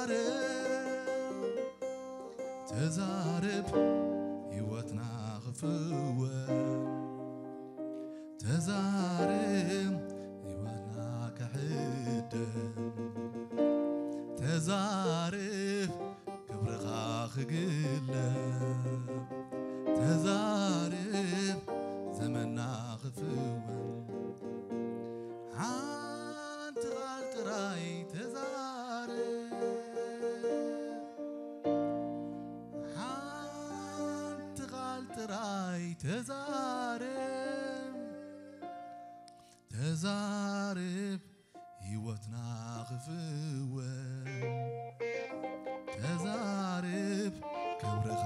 ተዛረብ፣ ተዛረብ፣ ህይወትና ክፍወስ። ተዛረብ፣ ህይወትና ክሕደን። ተዛረብ፣ ክብርኻ ክግለጽ። ተዛረብ፣ ዘመንና ክፍወስ። ሓንቲ ቃል ጥራይ ተዛረብ። ሓንቲ ቃል ጥራይ ተዛረብ። ተዛረብ፣ ህይወትና ክፍወስ። ተዛረብ፣ ክብርኻ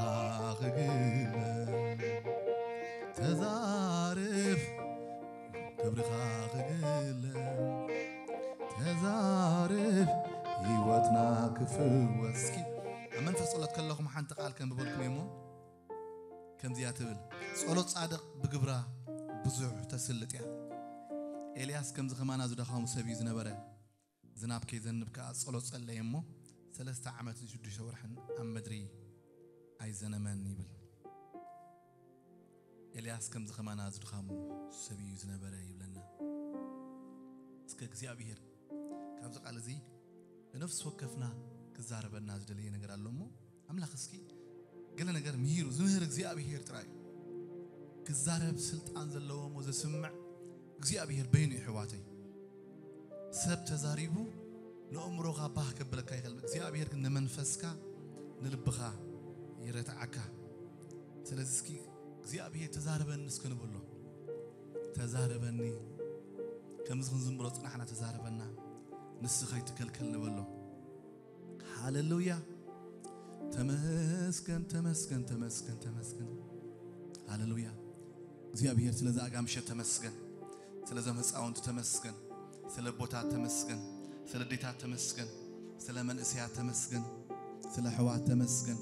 ክግለጽ። ተዛረብ፣ ክብርኻ ክግለጽ። ተዛረብ፣ ህይወትና ክፍወስ። እስኪ ኣብ መንፈስ ጸሎት ከለኹም ሓንቲ ቃል ከንብበልኩም እየ እሞ፣ ከምዚኣ ትብል፣ ጸሎት ጻድቕ ብግብራ ብዙሕ ተስልጥ እያ። ኤልያስ ከምዚ ከማና ዝደኸሙ ሰብ እዩ ዝነበረ። ዝናብ ከይዘንብ ከኣ ጸሎት ጸለየ እሞ፣ ሰለስተ ዓመትን ሽዱሽተ ወርሕን ኣብ ምድሪ ኣይዘነመን ይብል። ኤልያስ ከምዚ ከማና ዝድኻሙ ሰብ እዩ ዝነበረ ይብለና። እስከ እግዚኣብሔር ካብዚ ቃል እዚ ንነፍሲ ወከፍና ክዛረበና ዝደለየ ነገር ኣሎ እሞ፣ ኣምላኽ እስኪ ገለ ነገር ምሂሩ ዝምህር እግዚኣብሔር ጥራይ እዩ። ክዛረብ ስልጣን ዘለዎ እሞ ዘስምዕ እግዚኣብሔር በይኑ እዩ፣ ኣሕዋተይ። ሰብ ተዛሪቡ ንእምሮኻ ባህ ከብለካ ይኽእል፣ እግዚኣብሔር ግን ንመንፈስካ ንልብኻ ይረትዓካ። ስለዚ እስኪ እግዚኣብሔር ተዛረበኒ እስከ ንበሎ። ተዛረበኒ፣ ከምዚ ክንዝምሮ ጽናሕና፣ ተዛረበና፣ ንስኻ ኣይትከልከል ንበሎ። ሃሌሉያ። ተመስገን፣ ተመስገን፣ ተመስገን፣ ተመስገን። ሃሌሉያ። እግዚኣብሔር ስለዚ ኣጋ ምሸት ተመስገን። ስለዞም ህፃውንቲ ተመስገን። ስለ ኣቦታት ተመስገን። ስለ ኣዴታት ተመስገን። ስለ መንእሰያት ተመስገን። ስለ ኣሕዋት ተመስገን።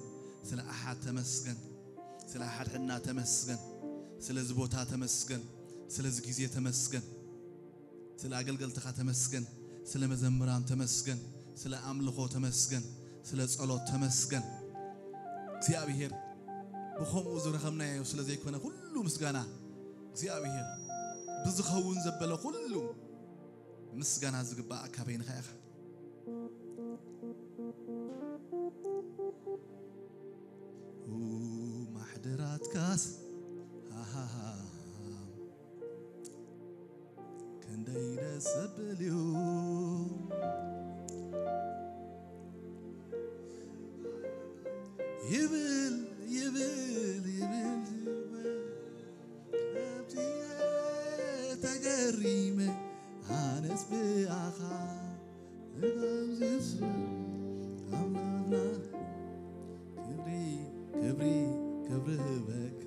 ስለ ኣሓት ተመስገን። ስለ ሓድሕድና ተመስገን። ስለዚ ቦታ ተመስገን። ስለዚ ግዜ ተመስገን። ስለ ኣገልገልትኻ ተመስገን። ስለ መዘምራን ተመስገን። ስለ ኣምልኾ ተመስገን። ስለ ጸሎት ተመስገን። እግዚኣብሔር ብኸምኡ ዝረኸብናዮ ስለ ዘይኮነ ኩሉ ምስጋና እግዚኣብሔር ብዝኸውን ዘበለ ኩሉ ምስጋና ዝግባእ ኣካበይንኻ ኢኻ። ማሕደራትካስ ሃሃሃ ክንደይ ደስ ዘብል እዩ። ይብል ይብል ይብል ይብል ኣብዚየ ተገሪመ ኣነስ ብኣኻ እጋብዝስ ኣምላኽና ክብሪ ክብሪ ክብሪ ህበካ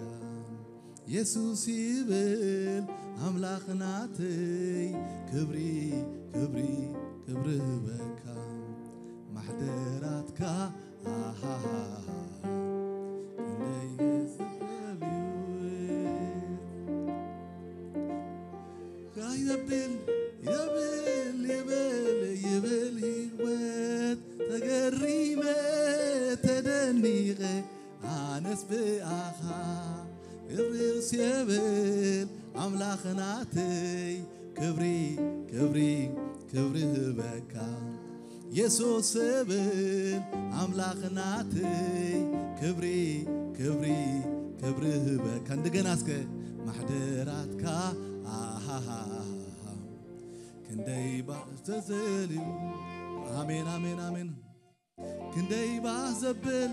የሱስ ይብል ኣምላኽ ናተይ ክብሪ ክብሪ ክብሪ ህበካ ማሕደራትካ ኣሃሃሃ ክንደይ ዝፈብዩ ይብል ይብል ይብል ይብል ህይወት ተገሪመ ተደኒቐ ኣነስ ብኣኻ እርስ የብል ኣምላኽ ናተይ ክብሪ ክብሪ ክብሪ ህበካ የሱስ የብል ኣምላኽ ናተይ ክብሪ ክብሪ ክብሪ ህበካ እንደገና እስከ ማሕደራትካ ኣሃሃሃ ክንደይ ባህ ተዘልዩ ኣሜን ኣሜን ኣሜን ክንደይ ባህ ዘብል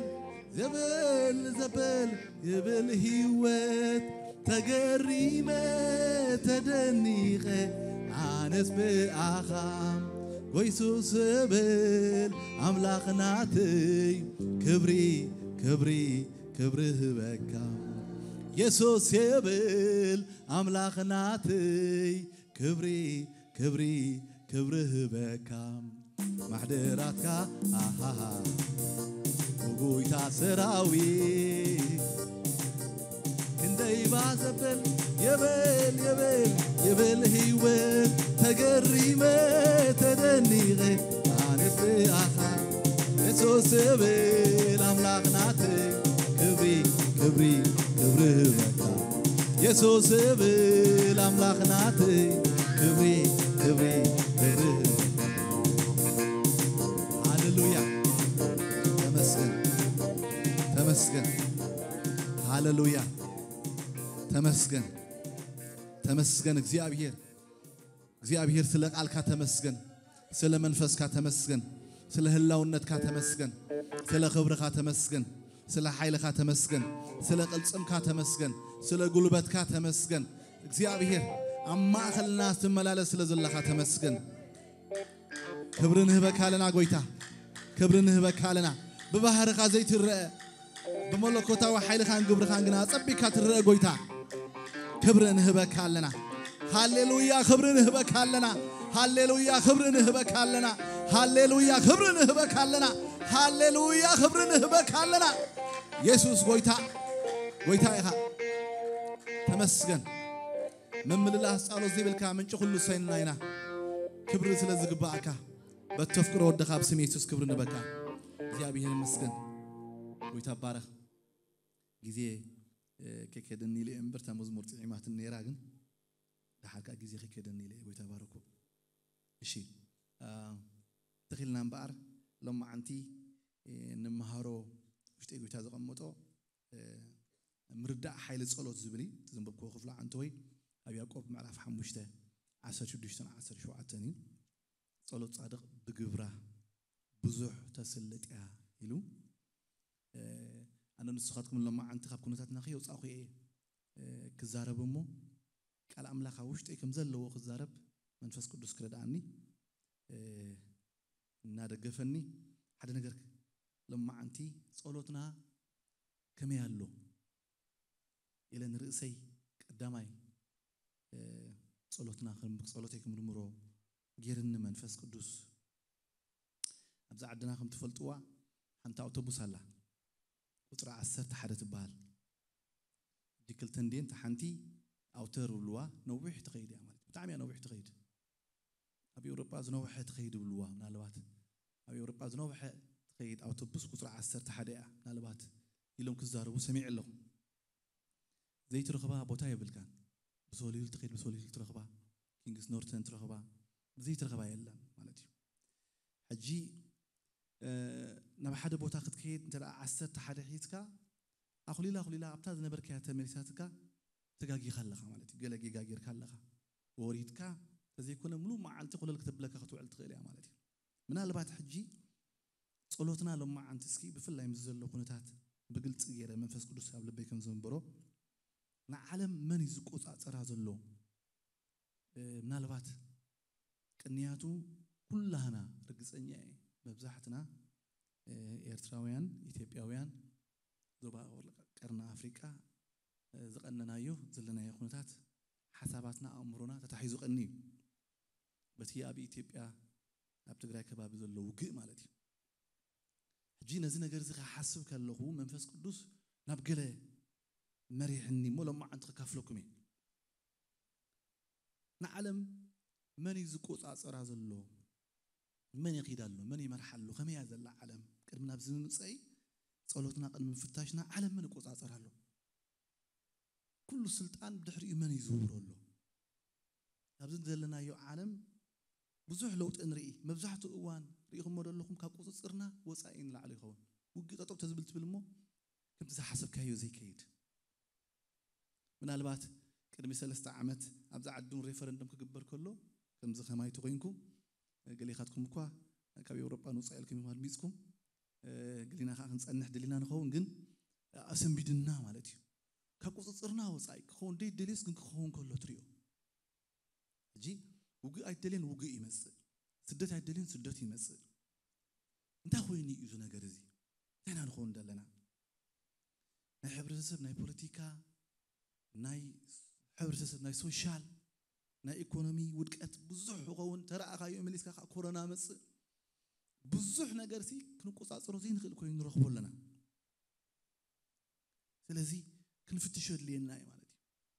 ዘብል ዘብል ይብል ህይወት ተገሪመ ተደኒቐ ኣነስ ብኣኻ ጎይሱ ስብል ኣምላኽ ናተይ ክብሪ ክብሪ ክብሪ ህበካ የሱስ የብል ኣምላኽ ናተይ ክብሪ ክብሪ ክብሪ ህበካ ማሕደራትካ ኣሃሃ ጉጉይታ ሰራዊት ክንደይ ባዘበል የበል የበል የበል ህይወት ተገሪመ ተደኒቐ ኣነስ ብኣኻ የሱስ ብል ኣምላኽ ናተይ ክብሪ ክብሪ ክብሪ ህበካ የሱስ ብል ኣምላኽ ናተይ ክብሪ ክብሪ ክብሪ ህበካ። ሃሌሉያ። ተመስገን ተመስገን። ሃሌሉያ። ተመስገን ተመስገን። እግዚኣብሔር እግዚኣብሔር ስለ ቃልካ ተመስገን። ስለ መንፈስካ ተመስገን። ስለ ህላውነትካ ተመስገን። ስለ ክብርኻ ተመስገን። ስለ ሓይልኻ ተመስገን። ስለ ቅልጽምካ ተመስገን። ስለ ጉልበትካ ተመስገን። እግዚኣብሔር ኣብ ማእኸልና ትመላለስ ስለ ዘለኻ ተመስገን። ክብሪ ንህበካ ኣለና ጎይታ። ክብሪ ንህበካ ኣለና። ብባህርኻ ዘይትረአ ብመለኮታዊ ሓይልኻን ግብርኻን ግና ኣጸቢካ ትረአ ጎይታ። ክብሪ ንህበካ ኣለና። ሃሌሉያ። ክብሪ ንህበካ ኣለና። ሃሌሉያ። ክብሪ ንህበካ ኣለና። ሃሌሉያ። ክብሪ ንህበካ ኣለና። ሃሌሉያ። ክብሪ ንህበካ ኣለና። የሱስ ጎይታ ጎይታ ኢኻ። ተመስገን። ምምልላስ ጻሎት ዘይብልካ ምንጪ ኩሉ ሰይንና ኢና። ክብሪ ስለ ዝግባኣካ በተፍቅሮ ወደኻ ኣብ ስም የሱስ ክብሪ ንበካ። እግዚኣብሔር ይመስገን። ጎይታ ባረኽ። ግዜ ከይከደኒ ኢለ እምበር እታ መዝሙር ጥዒማትን ነይራ ግን ደሓር ከዓ ግዜ ከይከደኒ ኢለ። ጎይታ ባረኩም። እሺ። ተኺልና እምበኣር ሎማዓንቲ ንመሃሮ ውሽጢ ጎይታ ዘቐመጦ ምርዳእ ሓይሊ ጸሎት ዝብል እዩ። ዘንበብክዎ ክፍሊ ዓንተወይ ኣብ ያዕቆብ ምዕራፍ ሓሙሽተ ዓሰርተ ሽዱሽተን ዓሰርተ ሸውዓተን እዩ። ጸሎት ጻድቕ ብግብራ ብዙሕ ተስልጥ እያ ኢሉ። ኣነ ንስኻትኩም ሎማዓንቲ ካብ ኩነታትና ከየውጻእኹ እየ ክዛረብ እሞ ቃል ኣምላኽ ኣብ ውሽጠይ ከም ዘለዎ ክዛረብ መንፈስ ቅዱስ ክረድኣኒ እናደገፈኒ ሓደ ነገር ሎማዓንቲ ጸሎትና ከመይ ኣሎ ኢለ ንርእሰይ ቀዳማይ ጸሎትና ጸሎተይ ክምርምሮ ጌርኒ መንፈስ ቅዱስ። ኣብዚ ዓድና ከም ትፈልጥዋ ሓንቲ ኣውቶቡስ ኣላ፣ ቁፅሪ ዓሰርተ ሓደ ትበሃል። ዲ ክልተ እንድየን ሓንቲ ኣውተር ብልዋ ነዊሕ ትኸይድ እያ ማለት ብጣዕሚ እያ ነዊሕ ትኸይድ። ኣብ ኤውሮጳ ዝነውሐ ትኸይድ ብልዋ ምናልባት ኣብ ኤውሮጳ ዝነውሐ ትኸይድ ኣውቶቡስ ቁፅሪ ዓሰርተ ሓደ እያ ምናልባት ኢሎም ክዛረቡ ሰሚዐ ኣለኹ። ዘይትረኽባ ቦታ የብልካን። ብሶሊል ትኸይድ ብሶሊል ትረኽባ፣ ኪንግስ ኖርተን ትረኽባ፣ ዘይትረኽባ የለን ማለት እዩ። ሕጂ ናብ ሓደ ቦታ ክትከይድ እንተ ዓሰርተ ሓደ ሒዝካ ኣኹሊላ ኣኹሊላ ኣብታ ዝነበርካያ ተመሊሳትካ ተጋጊኻ ኣለኻ ማለት እዩ። ገለ ጌጋ ጌርካ ኣለኻ። ወሪድካ ተዘይኮነ ሙሉእ መዓልቲ ኮለል ክትብለካ ክትውዕል ትኽእል እያ ማለት እዩ። ምናልባት ሕጂ ጸሎትና ሎማዓንቲ እስኪ ብፍላይ ምስ ዘሎ ኩነታት ብግልጺ ገይረ መንፈስ ቅዱስ ኣብ ልበይ ከም ዘንበሮ ንዓለም መን እዩ ዝቆጻጸራ ዘሎ? ምናልባት ቅንያቱ ኩላህና ርግጸኛ እየ መብዛሕትና ኤርትራውያን ኢትዮጵያውያን ዞባ ቀርኒ ኣፍሪቃ ዝቐነናዮ ዘለናዮ ኩነታት ሓሳባትና ኣእምሮና ተታሒዙ ቀኒ እዩ። በቲ ኣብ ኢትዮጵያ ኣብ ትግራይ ከባቢ ዘሎ ውግእ ማለት እዩ። ሕጂ ነዚ ነገር እዚ ክሓስብ ከለኹ መንፈስ ቅዱስ ናብ ገለ መሪሕኒ እሞ ሎማዓንቲ ክካፍለኩም እየ። ንዓለም መን እዩ ዝቆፃፀራ ዘሎ? መን ይኺድ ኣሎ? መን ይመርሓ ኣሎ? ከመይ እያ ዘላ ዓለም? ቅድሚ ናብዚ ምምፀኢ ጸሎትና ቅድሚ ምፍታሽና ዓለም መን ይቆፃፀር ኣሎ? ኩሉ ስልጣን ብድሕሪኡ መን ይዝውሮ ኣሎ? ኣብዚ ዘለናዮ ዓለም ብዙሕ ለውጢ ንርኢ። መብዛሕትኡ እዋን ርኢኹሞ ዘለኹም ካብ ቁፅፅርና ወፃኢ ንላዕሊ ይኸውን። ውግእ ጠጠው ተዝብል ትብል እሞ ከምቲ ዝሓሰብካዮ ዘይከይድ። ምናልባት ቅድሚ ሰለስተ ዓመት ኣብዚ ዓዲ እውን ሬፈረንደም ክግበር ከሎ ከምዚ ከማይ ተኮይንኩ ገሌኻትኩም እኳ ካብ ኤውሮጳ ንውፃእ ኢልኩም ኢኹም ኣድሚፅኩም ገሊና ከዓ ክንፀንሕ ደሊና ንኸውን ግን ኣሰንቢድና ማለት እዩ። ካብ ቁፅፅርና ወፃኢ ክኸውን ደይደልዮስ ግን ክኸውን ከሎ ትሪኦ። ሕጂ ውግእ ኣይደልየን ውግእ ይመፅእ፣ ስደት ኣይደልየን ስደት ይመፅእ። እንታይ ኮይኑ እዩ እዚ ነገር እዚ? እንታይ ኢና ንኸውን ዘለና? ናይ ሕብረተሰብ ናይ ፖለቲካ ናይ ሕብረተሰብ ናይ ሶሻል ናይ ኢኮኖሚ ውድቀት ብዙሕ ይኸውን። ተረኣኻዮ መሊስካ ከዓ ኮሮና መፅእ ብዙሕ ነገር ሲ ክንቆፃፀሮ ዘይንኽእል ኮይኑ ንረኽቦ ኣለና። ስለዚ ክንፍትሾ ኣድልየና እዩ ማለት እዩ።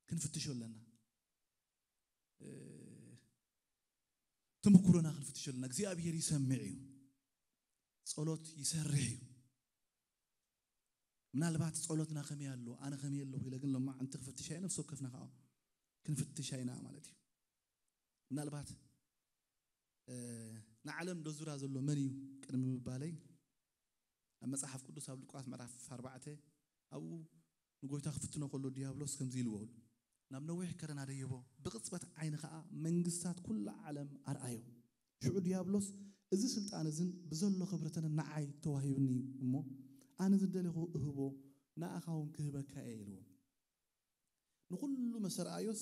ክንፍትሾ ኣለና። ተመኩሮና ክንፍትሾ ኣለና። እግዚኣብሔር ይሰምዕ እዩ። ጸሎት ይሰርሕ እዩ። ምናልባት ጸሎትና ከመይ ኣሎ፣ ኣነ ከመይ ኣለኹ ኢለ ግን ሎማዓንቲ ክፍትሻ እየ፣ ነፍሲ ወከፍና ከዓ ክንፍትሻ ኢና ማለት እዩ። ምናልባት ንዓለም ደዙራ ዘሎ መን እዩ ቅድሚ ምባለይ፣ ኣብ መጽሓፍ ቅዱስ ኣብ ሉቃስ ምዕራፍ ኣርባዕተ ኣብኡ ንጎይታ ክፍትኖ ከሎ ዲያብሎስ ከምዚ ኢልዎ፣ ናብ ነዊሕ ከረን ኣደየቦ፣ ብቕጽበት ዓይኒ ኸኣ መንግስታት ኩላ ዓለም ኣርኣዮ። ሽዑ ዲያብሎስ፣ እዚ ስልጣን እዝን ብዘሎ ክብረተንን ንዓይ ተዋሂብኒ እዩ እሞ፣ ኣነ ዝደለኹ እህቦ፣ ንኣኻ እውን ክህበካ እየ ኢልዎ። ንኹሉ መሰረኣዮስ፣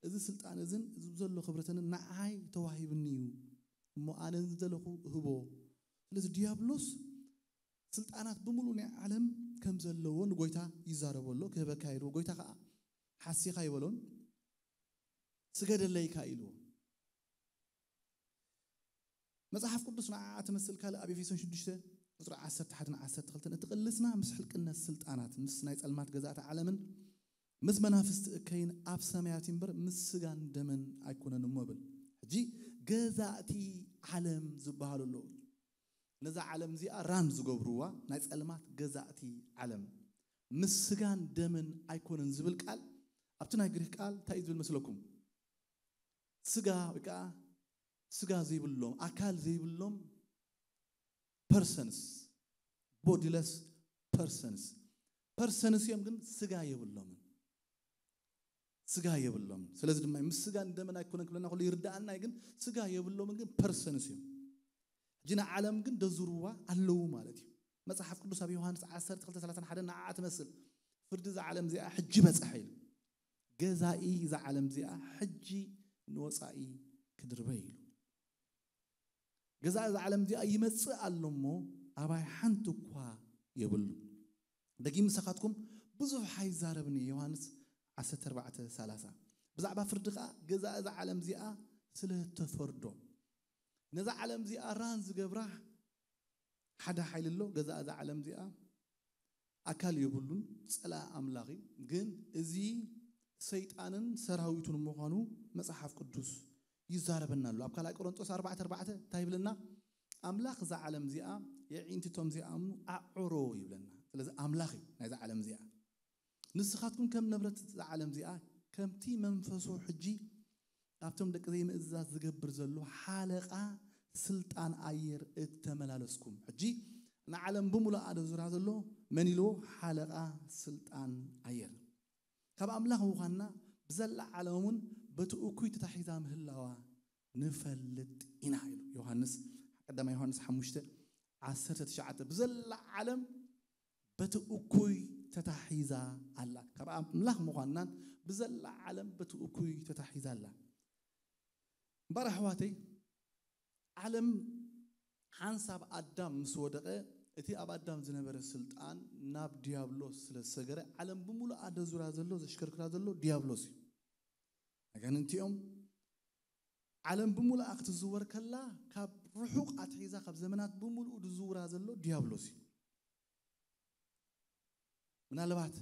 እዚ ስልጣን እዝን እዚ ብዘሎ ክብረተንን ንዓይ ተዋሂብኒ እዩ እሞ፣ ኣነ ዝደለኹ እህቦ። ስለዚ ዲያብሎስ ስልጣናት ብምሉእ ናይ ዓለም ከም ዘለዎ ንጎይታ ይዛረበሎ፣ ክህበካ ኢልዎ። ጎይታ ከዓ ሓሲኻ ይበሎን ስገደለይካ ኢልዎ። መጽሓፍ ቅዱስ ንዓ ትመስል ካልእ ኣብ ኤፌሶን ሽዱሽተ ቁጽሪ ዓሰርተ ሓደ ን ዓሰርተ ክልተ፣ እቲ ቅልስና ምስ ሕልቅነት ስልጣናት፣ ምስ ናይ ጸልማት ገዛእቲ ዓለምን ምስ መናፍስቲ እከይን ኣብ ሰማያት እምበር ምስ ስጋን ደምን ኣይኮነን እሞ ይብል። ሕጂ ገዛእቲ ዓለም ዝበሃሉ ኣለዉ። ነዛ ዓለም እዚኣ ራን ዝገብርዋ ናይ ጸልማት ገዛእቲ ዓለም ምስ ስጋን ደምን ኣይኮነን ዝብል ቃል ኣብቲ ናይ ግሪክ ቃል እንታይ እዩ ዝብል መስለኩም? ስጋ ወይ ከዓ ስጋ ዘይብሎም፣ ኣካል ዘይብሎም persons፣ bodiless persons፣ persons እዮም ግን ስጋ የብሎምን። ስጋ የብሎም። ስለዚ ድማ ምስ ስጋን ደምን ኣይኮነን ክብለና ከሎ ይርዳኣና እዩ፣ ግን ስጋ የብሎምን ግን persons እዮም። ሕጂ ንዓለም ግን ደዙርዋ ኣለዉ ማለት እዩ። መጽሓፍ ቅዱስ ኣብ ዮሃንስ ዓሰርተ ክልተ ሰላሳ ሓደ ንዓ ትመስል፣ ፍርዲ እዛ ዓለም እዚኣ ሕጂ በጽሐ ኢሉ። ገዛኢ እዛ ዓለም እዚኣ ሕጂ ንወጻኢ ክድርበ ኢሉ። ገዛኢ እዛ ዓለም እዚኣ ይመጽእ ኣሎ እሞ ኣባይ ሓንቲ እኳ የብሉን። ደጊም ምሳኻትኩም ብዙሕ ኣይዛረብን እየ። ዮሃንስ ዓሰርተ ኣርባዕተ ሰላሳ። ብዛዕባ ፍርዲ ኸኣ ገዛኢ እዛ ዓለም እዚኣ ስለ ተፈርዶ። ነዛ ዓለም እዚኣ ራን ዝገብራ ሓደ ሓይሊ ኣሎ። ገዛኢ እዛ ዓለም እዚኣ ኣካል የብሉን፣ ጸላኢ ኣምላኽ እዩ። ግን እዚ ሰይጣንን ሰራዊቱን ምዃኑ መጽሓፍ ቅዱስ ይዛረበና ኣሎ። ኣብ ካልኣይ ቆሮንጦስ ኣርባዕተ ኣርባዕተ እንታይ ይብለና? ኣምላኽ እዛ ዓለም እዚኣ የዒንቲ እቶም ዚኣምኑ ኣዕሮ ይብለና። ስለዚ ኣምላኽ እዩ ናይዛ ዓለም እዚኣ። ንስኻትኩም ከም ንብረት እዛ ዓለም እዚኣ፣ ከምቲ መንፈሱ ሕጂ ኣብቶም ደቂ ዘይምእዛዝ ዝገብር ዘሎ ሓለቓ ስልጣን ኣየር እተመላለስኩም። ሕጂ ንዓለም ብምሉኣ ደዙራ ዘሎ መን ኢልዎ? ሓለቓ ስልጣን ኣየር። ካብ ኣምላኽ ምዃንና ብዘላ ዓለም እውን በቲ እኩይ ተታሒዛ ምህላዋ ንፈልጥ ኢና ኢሉ ዮሃንስ፣ ቀዳማይ ዮሃንስ ሓሙሽተ ዓሰርተ ትሽዓተ። ብዘላ ዓለም በቲ እኩይ ተታሒዛ ኣላ። ካብ ኣምላኽ ምዃንናን ብዘላ ዓለም በቲ እኩይ ተታሒዛ ኣላ። እምበኣር ኣሕዋተይ፣ ዓለም ሓንሳብ ኣዳም ምስ ወደቐ፣ እቲ ኣብ ኣዳም ዝነበረ ስልጣን ናብ ዲያብሎስ ስለ ዝሰገረ፣ ዓለም ብምሉኣ ደዙራ ዘሎ፣ ዘሽከርክራ ዘሎ ዲያብሎስ እዩ። ኣጋንንቲ እዮም። ዓለም ብምሉኣ ክትዝወር ከላ፣ ካብ ርሑቕ ኣትሒዛ፣ ካብ ዘመናት ብምሉኡ ዝዝውራ ዘሎ ዲያብሎስ እዩ። ምናልባት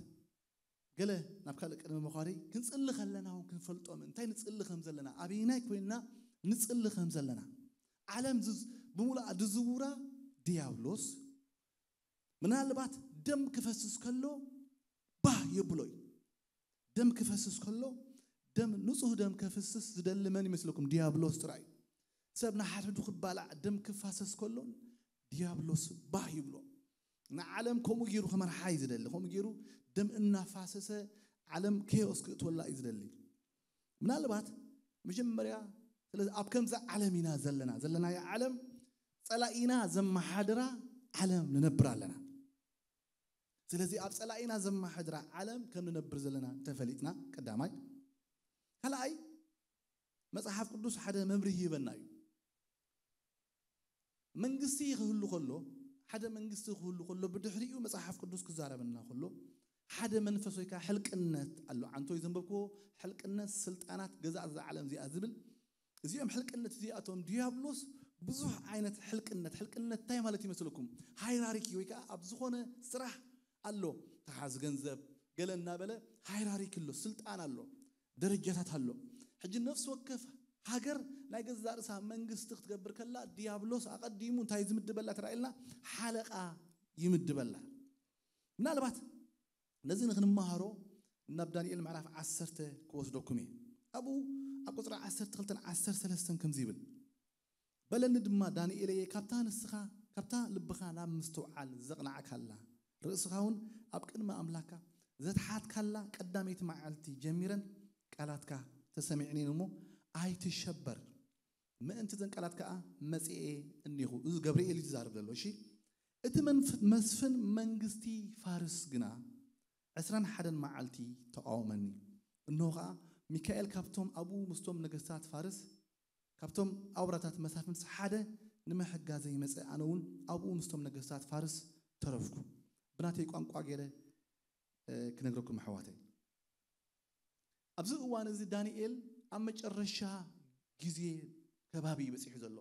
ገለ ናብ ካልእ ቅድሚ ምዃደይ ክንጽሊ ከለና እውን ክንፈልጦም፣ እንታይ ንጽሊ ከም ዘለና፣ ኣበይናይ ኮይንና ንጽሊ ከም ዘለና። ዓለም ዝዝ-፣ ብምሉኣ ድዝውራ ዲያብሎስ ምናልባት ደም ክፈስስ ከሎ ባህ የብሎ እዩ። ደም ክፈስስ ከሎ፣ ደም፣ ንጹህ ደም ከፍስስ ዝደሊ መን ይመስለኩም? ዲያብሎስ ጥራይ እዩ። ሰብ ንሓድሕዱ ክባላዕ ደም ክፋሰስ ከሎ ዲያብሎስ ባህ ይብሎ። ንዓለም ከምኡ ገይሩ ክመርሓ እዩ ዝደሊ። ከምኡ ገይሩ ደም እናፋሰሰ ዓለም ኬዮስ ክእትወላ እዩ ዝደሊ። ምናልባት መጀመርያ፣ ስለዚ ኣብ ከምዛ ዓለም ኢና ዘለና። ዘለናዮ ዓለም ጸላኢና ዘመሓድራ ዓለም ንነብር ኣለና። ስለዚ ኣብ ጸላኢና ዘመሓድራ ዓለም ከም ንነብር ዘለና እንተፈሊጥና፣ ቀዳማይ። ካልኣይ፣ መጽሓፍ ቅዱስ ሓደ መምርሂ ይህበና እዩ። መንግስቲ ክህሉ ከሎ፣ ሓደ መንግስቲ ክህሉ ከሎ፣ ብድሕሪኡ መጽሓፍ ቅዱስ ክዛረበና ከሎ፣ ሓደ መንፈስ ወይ ከዓ ሕልቅነት ኣሎ። ዓንቶይ ዘንበብክዎ ሕልቅነት፣ ስልጣናት፣ ገዛእቲ እዛ ዓለም እዚኣ ዝብል፣ እዚኦም ሕልቅነት እዚኣቶም ዲያብሎስ ብዙሕ ዓይነት ሕልቅነት፣ ሕልቅነት እንታይ ማለት ይመስለኩም? ሃይራርኪ ወይ ከዓ ኣብ ዝኾነ ስራሕ ኣሎ፣ ተሓዚ ገንዘብ ገለ እናበለ ሃይራርኪ ኣሎ፣ ስልጣን ኣሎ፣ ደረጃታት ኣሎ። ሕጂ ነፍሲ ወከፍ ሃገር ናይ ገዛእ ርእሳ መንግስቲ ክትገብር ከላ፣ ዲያብሎስ ኣቐዲሙ እንታይ ዝምድበላ ትረኣ ኢልና? ሓለቓ ይምድበላ። ምናልባት ነዚ ንክንመሃሮ ናብ ዳንኤል ምዕራፍ ዓሰርተ ክወስደኩም እየ። ኣብኡ ኣብ ቁፅሪ ዓሰርተ ክልተን ዓሰርተ ሰለስተን ከምዚ ይብል፣ በለኒ ድማ፣ ዳንኤለየ፣ ካብታ ንስኻ ካብታ ልብኻ ናብ ምስትውዓል ዘቕናዕካላ፣ ርእስኻ እውን ኣብ ቅድሚ ኣምላካ ዘትሓትካላ ቀዳመይቲ መዓልቲ ጀሚረን ቃላትካ ተሰሚዕኔን እሞ፣ ኣይትሸበር፣ ምእንቲ ዘን ቃላት ከዓ መጽኤ እኒኹ። እዚ ገብርኤል እዩ ዝዛረብ ዘሎ። እሺ፣ እቲ መንፍ- መስፍን መንግስቲ ፋርስ ግና ዕስራን ሓደን መዓልቲ ተቃወመኒ። እንሆ ከዓ ሚካኤል ካብቶም ኣብኡ ምስቶም ነገስታት ፋርስ፣ ካብቶም ኣውራታት መሳፍንት ሓደ ንምሕጋዘ ይመጸ። ኣነ እውን ኣብኡ ምስቶም ነገስታት ፋርስ ተረፍኩ። ብናተይ ቋንቋ ገይረ እ፣ ክነግረኩም ኣሕዋተይ፣ ኣብዚ እዋን እዚ ዳንኤል ኣብ መጨረሻ ግዜ ከባቢ እዩ በፂሑ ዘሎ።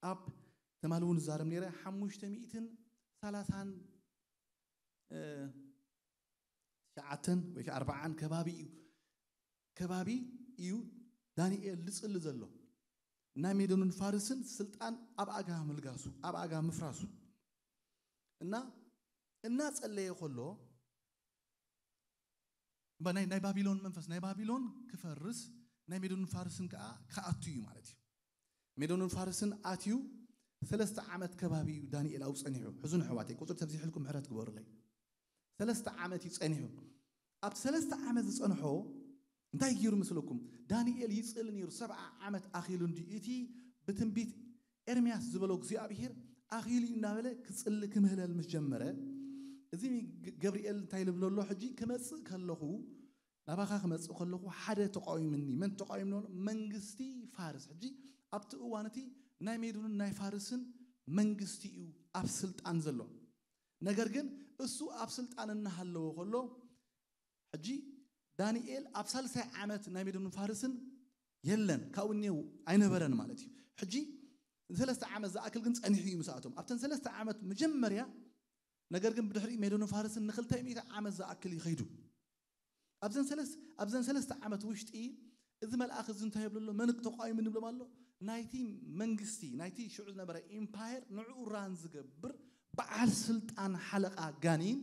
ኣብ ተማሊ እውን ዝዛረብ ነይረ፣ ሓሙሽተ ሚእትን ሰላሳን እ፣ ትሽዓተን ወይ ከዓ ኣርባዓን ከባቢ እዩ ከባቢ እዩ ዳንኤል ዝፅሊ ዘሎ። ናይ ሜዶንን ፋርስን ስልጣን ኣብ ኣጋ ምልጋሱ፣ ኣብ ኣጋ ምፍራሱ እና እናፀለየ ከሎ እምባ ናይ ናይ ባቢሎን መንፈስ፣ ናይ ባቢሎን ክፈርስ፣ ናይ ሜዶንን ፋርስን ከዓ ክኣቱ እዩ ማለት እዩ። ሜዶንን ፋርስን ኣትዩ ሰለስተ ዓመት ከባቢ እዩ ዳንኤል ኣብኡ ፀኒሑ። ሕዙን ኣሕዋተይ፣ ቁፅሪ ተብዚሕልኩም ምሕረት ግበሩለይ። ሰለስተ ዓመት እዩ ፀኒሑ። ኣብ ሰለስተ ዓመት ዝፀንሖ እንታይ ገይሩ መስለኩም? ዳንኤል ይፅሊ ነይሩ። ሰብዓ ዓመት ኣኺሉ እንዲ እቲ ብትንቢት ኤርምያስ ዝበሎ እግዚኣብሔር ኣኺሉ እዩ እናበለ ክፅሊ ክምህለል ምስ ጀመረ፣ እዚ ግ- ገብርኤል እንታይ ልብሎ ኣሎ? ሕጂ ክመፅእ ከለኹ፣ ናባኻ ክመፅእ ከለኹ ሓደ ተቃዊምኒ። መን ተቃዊምኒ? መንግስቲ ፋርስ። ሕጂ ኣብቲ እዋን እቲ ናይ ሜዶንን ናይ ፋርስን መንግስቲ እዩ ኣብ ስልጣን ዘሎ። ነገር ግን እሱ ኣብ ስልጣን እናሃለወ ከሎ፣ ሕጂ ዳንኤል ኣብ ሳልሳይ ዓመት ናይ ሜዶንን ፋርስን የለን፣ ካብኡ እኒአው ኣይነበረን ማለት እዩ። ሕጂ ንሰለስተ ዓመት ዝኣክል ግን ጸኒሑ እዩ ምስኣቶም። ኣብተን ሰለስተ ዓመት መጀመርያ፣ ነገር ግን ብድሕሪ ሜዶንን ፋርስን ንክልተ ሚእቲ ዓመት ዝኣክል ይኸይዱ። ኣብዘን ሰለስ- ኣብዘን ሰለስተ ዓመት ውሽጢ እዚ መልኣኽ እዚ እንታይ ይብሎ ኣሎ? መን ተቃዊሙ ንብሎም ኣሎ? ናይቲ መንግስቲ፣ ናይቲ ሽዑ ዝነበረ ኢምፓየር ንዕኡ ራን ዝገብር በዓል ስልጣን ሓለቓ ጋኒን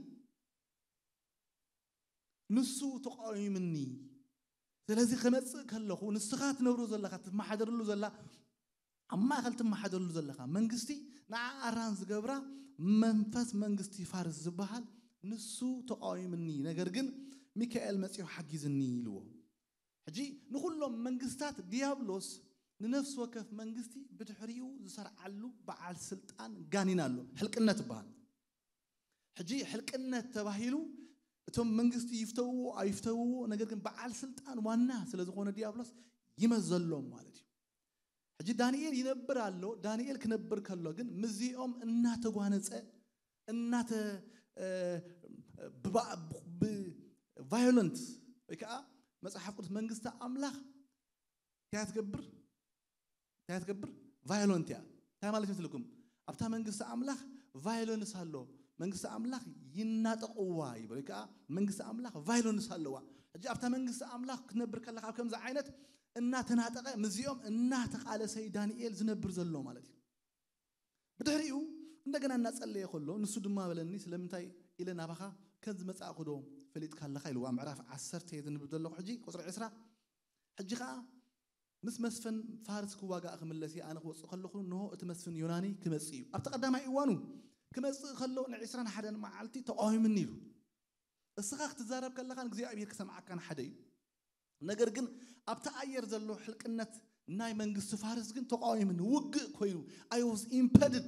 ንሱ ተቃዊምኒ። ስለዚ ክመጽእ ከለኹ ንስኻ ትነብሮ ዘለኻ፣ ትመሓደርሉ ዘላ፣ ኣብ ማእኸል ትመሓደርሉ ዘለኻ መንግስቲ ንዓ ኣራን ዝገብራ መንፈስ መንግስቲ ፋርስ ዝበሃል ንሱ ተቃዊምኒ፣ ነገር ግን ሚካኤል መጺኡ ሓጊዝኒ ኢልዎ። ሕጂ ንኹሎም መንግስታት ዲያብሎስ ንነፍሲ ወከፍ መንግስቲ ብድሕሪኡ ዝሰርዓሉ በዓል ስልጣን ጋኒን ኣሎ። ሕልቅነት ይበሃል። ሕጂ ሕልቅነት ተባሂሉ እቶም መንግስቲ ይፍተውዎ ኣይፍተውዎ፣ ነገር ግን በዓል ስልጣን ዋና ስለ ዝኾነ ዲያብሎስ ይመዘሎም ማለት እዩ። ሕጂ ዳንኤል ይነብር ኣሎ። ዳንኤል ክነብር ከሎ ግን ምስዚኦም እናተጓነጸ እናተ ብቫዮለንት ወይ ከዓ መፅሓፍ ቅዱስ መንግስቲ ኣምላኽ እንታይ ትገብር እንታይ ትገብር? ቫዮለንት እያ። እንታይ ማለት ይመስለኩም? ኣብታ መንግስቲ ኣምላኽ ቫዮለንስ ኣሎ። መንግስቲ ኣምላኽ ይናጠቕዋ ይብል፣ ወይ ከዓ መንግስቲ ኣምላኽ ቫዮለንስ ኣለዋ። ሕጂ ኣብታ መንግስቲ ኣምላኽ ክትነብር ከለካ ኣብ ከምዚ ዓይነት እናተናጠቐ ምስዚኦም እናተቃለሰ እዩ ዳንኤል ዝነብር ዘሎ ማለት እዩ። ብድሕሪኡ እንደገና እናጸለየ ከሎ ንሱ ድማ በለኒ፣ ስለምንታይ ኢለ ናባኻ ከም ዝመጻእኩ ዶ ፈሊጥካ ኣለኻ? ኢልዋ። ምዕራፍ ዓሰርተ እየ ዘንብብ ዘለኹ ሕጂ ቁጽሪ ዕስራ። ሕጂ ኸኣ ምስ መስፍን ፋርስ ክዋጋእ ክምለስ እየ። ኣነ ክወጽእ ከለኹ እንሆ እቲ መስፍን ዮናኒ ክመጽእ እዩ። ኣብቲ ቀዳማይ እዋኑ ክመጽእ ከሎ ንዕስራን ሓደን መዓልቲ ተቃዊምኒ ኢሉ። እስኻ ክትዛረብ ከለኻን እግዚኣብሔር ክሰምዓካን ሓደ እዩ። ነገር ግን ኣብቲ ኣየር ዘሎ ሕልቅነት ናይ መንግስቲ ፋርስ ግን ተቃዊምኒ፣ ውግእ ኮይኑ፣ I was impeded።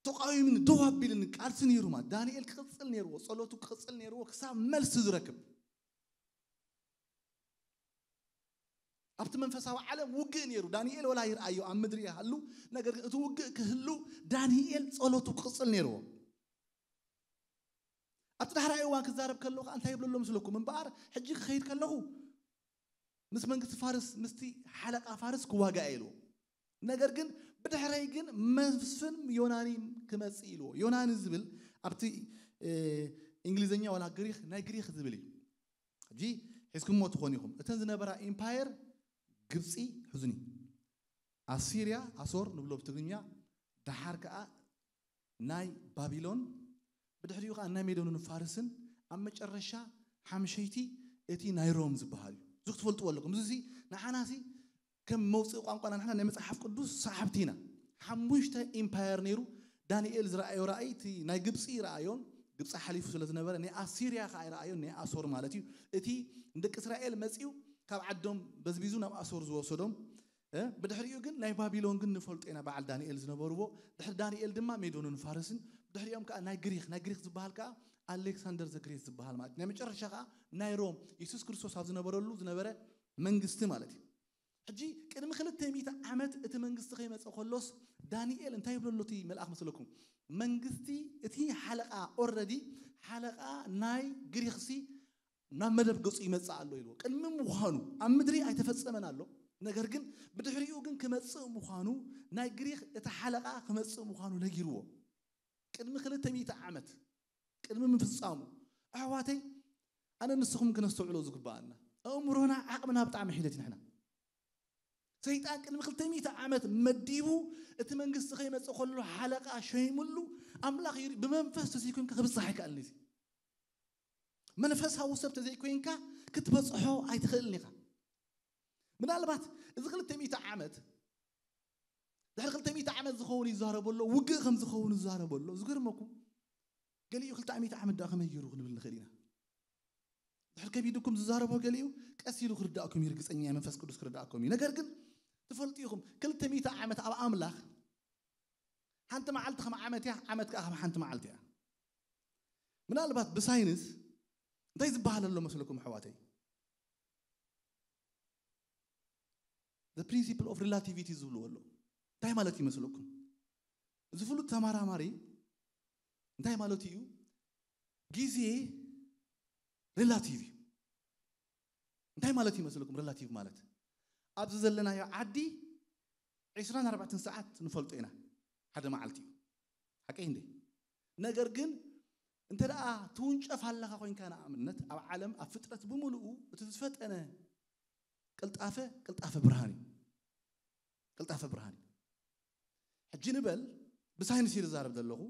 ተቃዊምኒ፣ ደው ኣቢልኒ፣ ቃልሲ ነይሩ ማለት ዳንኤል ክቕጽል ነይርዎ፣ ጸሎቱ ክቕጽል ነይርዎ ክሳብ መልሲ ዝረክብ። ኣብቲ መንፈሳዊ ዓለም ውግእ ነይሩ። ዳንኤል ወላ ይርኣዮ ኣብ ምድሪ ይሃሉ፣ ነገር ግን እቲ ውግእ ክህሉ ዳንኤል ጸሎቱ ክቕጽል ነይርዎ። ኣብቲ ዳሕራይ እዋን ክዛረብ ከለኹ ከዓ እንታይ ይብሎ ኣሎ ምስለኩም? እምበኣር ሕጂ ክኸይድ ከለኹ ምስ መንግስቲ ፋርስ፣ ምስቲ ሓለቃ ፋርስ ክዋጋእ ኢልዎ። ነገር ግን ብድሕረይ ግን መስፍን ዮናኒ ክመጽእ ኢልዎ። ዮናኒ ዝብል ኣብቲ፣ እ፣ እንግሊዝኛ ዋላ ግሪክ፣ ናይ ግሪክ ዝብል እዩ። ሕጂ ሒዝኩምዎ ትኾኑ ኢኹም። እተን ዝነበራ ኢምፓየር ግብፂ፣ ሕዙኒ፣ ኣሲርያ፣ ኣሶር ንብሎ ብትግርኛ፣ ደሓር ከዓ ናይ ባቢሎን፣ ብድሕሪኡ ከዓ ናይ ሜዶንን ፋርስን፣ ኣብ መጨረሻ ሓምሸይቲ እቲ ናይ ሮም ዝበሃል እዩ። እዚ ክትፈልጥዎ ኣለኩም። እዚ ንዓናሲ ከም መውፅኢ ቋንቋና ንሕና ናይ መፅሓፍ ቅዱስ ሰሓብቲ ኢና። ሓሙሽተ ኢምፓየር ነይሩ። ዳንኤል ዝረኣዮ ራእይ እቲ ናይ ግብፂ ረኣዮን፣ ግብፂ ሓሊፉ ስለ ዝነበረ፣ ናይ ኣሲርያ ከዓ ረኣዮን፣ ናይ ኣሶር ማለት እዩ። እቲ ንደቂ እስራኤል መፂኡ ካብ ዓዶም በዝቢዙ ናብ ኣሶር ዝወሰዶም። ብድሕሪኡ ግን ናይ ባቢሎን ግን ንፈልጦ ኢና፣ በዓል ዳንኤል ዝነበርዎ። ድሕሪ ዳንኤል ድማ ሜዶንን ፋርስን፣ ድሕሪኦም ከዓ ናይ ግሪክ፣ ናይ ግሪክ ዝበሃል ከዓ ኣሌክሳንደር ዘግሬት ዝበሃል ማለት እዩ። ናይ መጨረሻ ከዓ ናይ ሮም፣ የሱስ ክርስቶስ ኣብ ዝነበረሉ ዝነበረ መንግስቲ ማለት እዩ። ሕጂ ቅድሚ ክልተ ሚእቲ ዓመት እቲ መንግስቲ ከይመፀ ከሎስ፣ ዳንኤል እንታይ ይብሎ ኣሎ እቲ መልኣኽ መስለኩም? መንግስቲ እቲ ሓለቃ፣ ኦረዲ ሓለቃ ናይ ግሪክሲ ናብ መደብ ገፁ ይመፅእ ኣሎ ኢልዎ። ቅድሚ ምዃኑ ኣብ ምድሪ ኣይተፈፀመን ኣሎ፣ ነገር ግን ብድሕሪኡ ግን ክመፅእ ምዃኑ፣ ናይ ግሪክ እቲ ሓለቃ ክመፅእ ምዃኑ ነጊርዎ። ቅድሚ ክልተ ሚእቲ ዓመት፣ ቅድሚ ምፍፃሙ፣ ኣሕዋተይ፣ ኣነ ንስኹም ክነስተውዕሎ ዝግባኣና፣ ኣእምሮና ዓቕምና ብጣዕሚ ሒደት ንሕና። ሰይጣን ቅድሚ ክልተ ሚእቲ ዓመት መዲቡ፣ እቲ መንግስቲ ከይመፅእ ከሎ ሓለቃ ሸይሙሉ። ኣምላኽ ይርኢ፣ ብመንፈስ ተዘይኮይንካ ክብፅሕ ኣይከኣልን እዚ። መንፈሳዊ ሰብ ተዘይኮይንካ ክትበፅሖ ኣይትኽእልን ኢኻ። ምናልባት እዚ ክልተ ሚእቲ ዓመት፣ ድሕሪ ክልተ ሚእቲ ዓመት ዝኸውን ይዛረበ ኣሎ፣ ውግእ ከም ዝኸውን ይዛረበ ኣሎ። ዝገርመኩም፣ ገሊኡ ክልተ ሚእቲ ዓመት ደኣ ከመይ ገይሩ ክንብል ንኽእል ኢና። ድሕሪ ከቢድኩም ዝዛረቦ ገሊኡ ቀስ ኢሉ ክርዳእኩም እዩ፣ ርግፀኛ እየ መንፈስ ቅዱስ ክርዳእኩም እዩ። ነገር ግን ትፈልጡ ኢኹም፣ ክልተ ሚእቲ ዓመት ኣብ ኣምላኽ ሓንቲ መዓልቲ ከም ዓመት እያ፣ ዓመት ከዓ ከም ሓንቲ መዓልቲ እያ። ምናልባት ብሳይንስ እንታይ ዝበሃል ኣሎ መስለኩም ኣሕዋተይ? The principle of relativity ዝብልዎ ኣሎ። እንታይ ማለት ይመስለኩም? እዚ ፍሉጥ ተመራማሪ እንታይ ማለቱ እዩ? ግዜ ሬላቲቭ እዩ። እንታይ ማለት ይመስለኩም? ሬላቲቭ ማለት ኣብዚ ዘለናዮ ዓዲ ዒስራን ኣርባዕተን ሰዓት ንፈልጦ ኢና፣ ሓደ መዓልቲ እዩ። ሓቀይ እንዴ? ነገር ግን እንተ ደኣ ትውንጨፍ ኣለኻ ኮይንካ፣ ንኣብነት ኣብ ዓለም፣ ኣብ ፍጥረት ብምልኡ እቲ ዝፈጠነ ቅልጣፈ፣ ቅልጣፈ ብርሃን እዩ። ቅልጣፈ ብርሃን እዩ። ሕጂ ንበል፣ ብሳይንስ እየ ዝዛረብ ዘለኹ።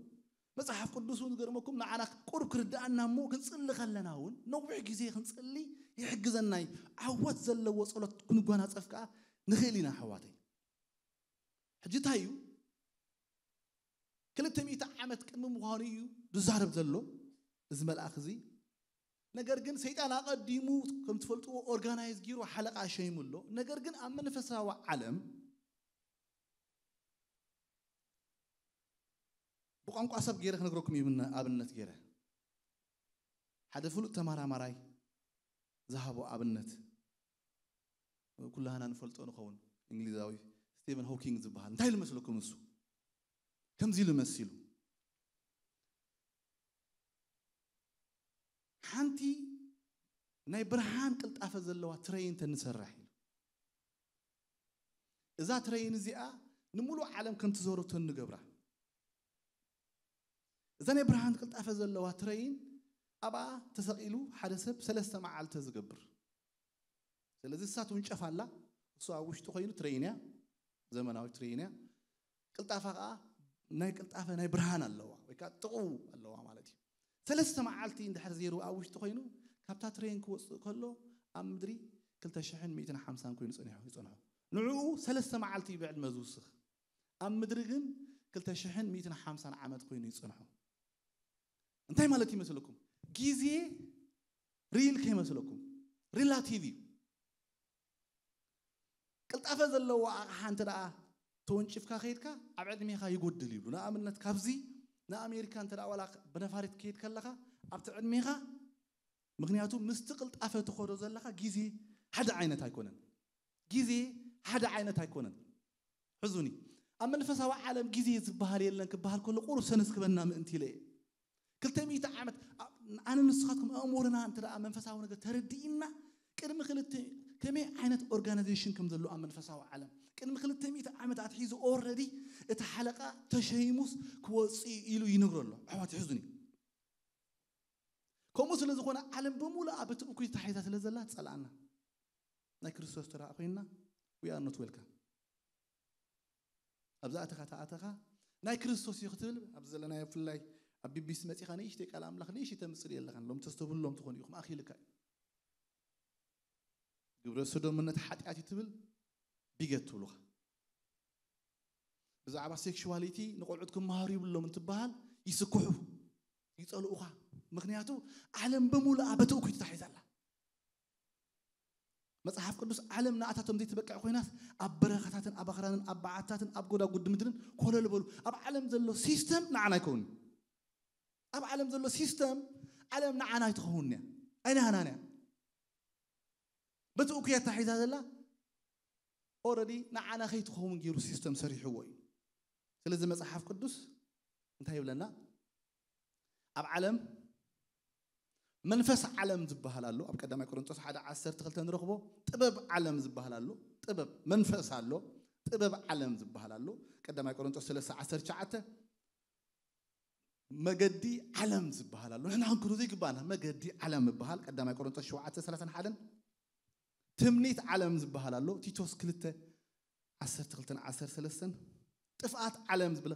መጽሓፍ ቅዱስ እውን ዝገርመኩም ንዓና ቁሩብ ክርድኣና እሞ፣ ክንጽሊ ከለና እውን ነዊሕ ግዜ ክንጽሊ ይሕግዘና እዩ። ዓወት ዘለዎ ጸሎት ክንጓናጸፍ ከኣ ንኽእል ኢና ኣሕዋተይ። ሕጂ እንታይ እዩ? ክልተ ሚእቲ ዓመት ቅድሚ ምዃኑ እዩ ዝዛረብ ዘሎ እዚ መልኣኽ እዚ። ነገር ግን ሰይጣን ኣቐዲሙ ከም ትፈልጥዎ ኦርጋናይዝ ጊሩ ሓለቓ ሸይሙ ኣሎ። ነገር ግን ኣብ መንፈሳዊ ዓለም ብቋንቋ ሰብ ገይረ ክነግረኩም እዩ፣ ኣብነት ገይረ። ሓደ ፍሉጥ ተመራማራይ ዝሃቦ ኣብነት፣ ኩላህና ንፈልጦ ንኸውን፣ እንግሊዛዊ ስቲቨን ሆኪንግ ዝበሃል። እንታይ ኢሉ መስለኩም ንሱ? ከምዚ ኢሉ መሲሉ፣ ሓንቲ ናይ ብርሃን ቅልጣፈ ዘለዋ ትሬን ተንሰርሕ ኢሉ። እዛ ትሬን እዚኣ ንምሉእ ዓለም ከም ትዞሩ ተንገብራ። እዛ ናይ ብርሃን ቅልጣፈ ዘለዋ ትሬን ኣብኣ ተሰቒሉ ሓደ ሰብ ሰለስተ መዓልቲ ዝገብር። ስለዚ እሳ ትውንጨፍ ኣላ፣ እሱ ኣብ ውሽጢ ኮይኑ ትሬን እያ፣ ዘመናዊ ትሬን እያ። ቅልጣፋ ከዓ ናይ ቅልጣፈ ናይ ብርሃን ኣለዋ፣ ወይ ከዓ ጥቕኡ ኣለዋ ማለት እዩ። ሰለስተ መዓልቲ እንድሕር ዘይሩ ኣብ ውሽጢ ኮይኑ፣ ካብታ ትሬን ክወፅእ ከሎ ኣብ ምድሪ ክልተ ሽሕን ሚእትን ሓምሳን ኮይኑ ፀኒሑ ይፀንሖ። ንዕኡ ሰለስተ መዓልቲ እዩ ብዕድመ ዝውስኽ፣ ኣብ ምድሪ ግን ክልተ ሽሕን ሚእትን ሓምሳን ዓመት ኮይኑ ይፀንሖ። እንታይ ማለት ይመስለኩም? ግዜ ሪል ከይመስለኩም፣ ሪላቲቭ እዩ። ቅልጣፈ ዘለዎ ኣቕሓ እንተ ደኣ ተወንጭፍካ ከይድካ፣ ኣብ ዕድሜኻ ይጎድል ይብሉ። ንኣብነት ካብዚ ንኣሜሪካ እንተ ደኣ ዋላ ብነፋሪት ከይድ ከለኻ፣ ኣብቲ ዕድሜኻ፣ ምኽንያቱ ምስቲ ቅልጣፈ ትኸዶ ዘለኻ ግዜ ሓደ ዓይነት ኣይኮነን። ግዜ ሓደ ዓይነት ኣይኮነን። ሕዙኒ፣ ኣብ መንፈሳዊ ዓለም ግዜ ዝበሃል የለን ክበሃል ከሎ ቁሩብ ሰነስ ክበና ምእንቲ ኢለ እየ። ክልተ ሚእቲ ዓመት፣ ኣ-፣ ኣነ ንስኻትኩም ኣእምሮና እንተ ደኣ መንፈሳዊ ነገር ተረዲእና፣ ቅድሚ ክልተ፣ ከመይ ዓይነት ኦርጋናይዜሽን ከም ዘሎ ኣብ መንፈሳዊ ዓለም፣ ቅድሚ ክልተ ሚእቲ ዓመት ኣትሒዙ ኦረዲ እቲ ሓለቃ ተሸይሙስ ክወፅእ ኢሉ ይነግሮ ኣሎ። ኣሕዋት፣ ሕዙኒ። ከምኡ ስለ ዝኾነ ዓለም ብምሉኣ በቲ እኩይ ተታሒዛ ስለ ዘላ ትጸልኣና። ናይ ክርስቶስ ተራ ኮይንና We are not welcome። ኣብዛ ኣተኻ ተኣተኻ ናይ ክርስቶስ እዩ ክትብል ኣብዚ ዘለናዮ፣ ብፍላይ ኣብ ቢቢሲ መጺኻ ንእሽተይ ቃል ኣምላኽ ንእሽተይ ተምጽእ ኣለኻን ሎም ተስተብህሎም ትኾኑ ኢኹም። ኣኺልካ እዩ። ግብረ ሰዶምነት ሓጢኣት እዩ ትብል፣ ቢገት ትብሉኻ። ብዛዕባ ሴክሹዋሊቲ ንቆልዑት ክመሃሩ ይብሎም እንትበሃል ይስክሑ፣ ይጸልኡኻ። ምክንያቱ ዓለም ብምሉኣ በቲ እኩይ ተታሒዛ ኣላ። መጽሓፍ ቅዱስ ዓለም ንኣታቶም ዘይትበቅዕ ኮይናስ ኣብ በረኻታትን ኣብ ኣኽራንን ኣብ በዓትታትን ኣብ ጎዳጉዲ ምድርን ኮለል በሉ። ኣብ ዓለም ዘሎ ሲስተም ንዓና ኣይከውን። ኣብ ዓለም ዘሎ ሲስተም ዓለም ንዓና ኣይትኸውን እያ፣ ኣይናህናን እያ። በቲ እኩይ ኣታሒዛ ዘላ ኦረዲ ንዓና ከይትኸውን ገይሩ ሲስተም ሰሪሕዎ እዩ። ስለዚ መጽሓፍ ቅዱስ እንታይ ይብለና? ኣብ ዓለም መንፈስ ዓለም ዝበሃል ኣሎ። ኣብ ቀዳማይ ቆሮንቶስ ሓደ ዓሰርተ ክልተ ንረኽቦ። ጥበብ ዓለም ዝበሃል ኣሎ። ጥበብ መንፈስ ኣሎ። ጥበብ ዓለም ዝበሃል ኣሎ። ቀዳማይ ቆሮንቶስ ሰለስተ ዓሰርተ ትሽዓተ። መገዲ ዓለም ዝበሃል ኣሎ። ንሕና ክንክዶ ዘይግባና መገዲ ዓለም ዝበሃል ቀዳማይ ቆሮንቶስ ሸውዓተ ሰላሳን ሓደን። ትምኒት ዓለም ዝበሃል ኣሎ። ቲቶስ ክልተ ዓሰርተ ክልተን ዓሰርተ ሰለስተን። ጥፍኣት ዓለም ዝብለ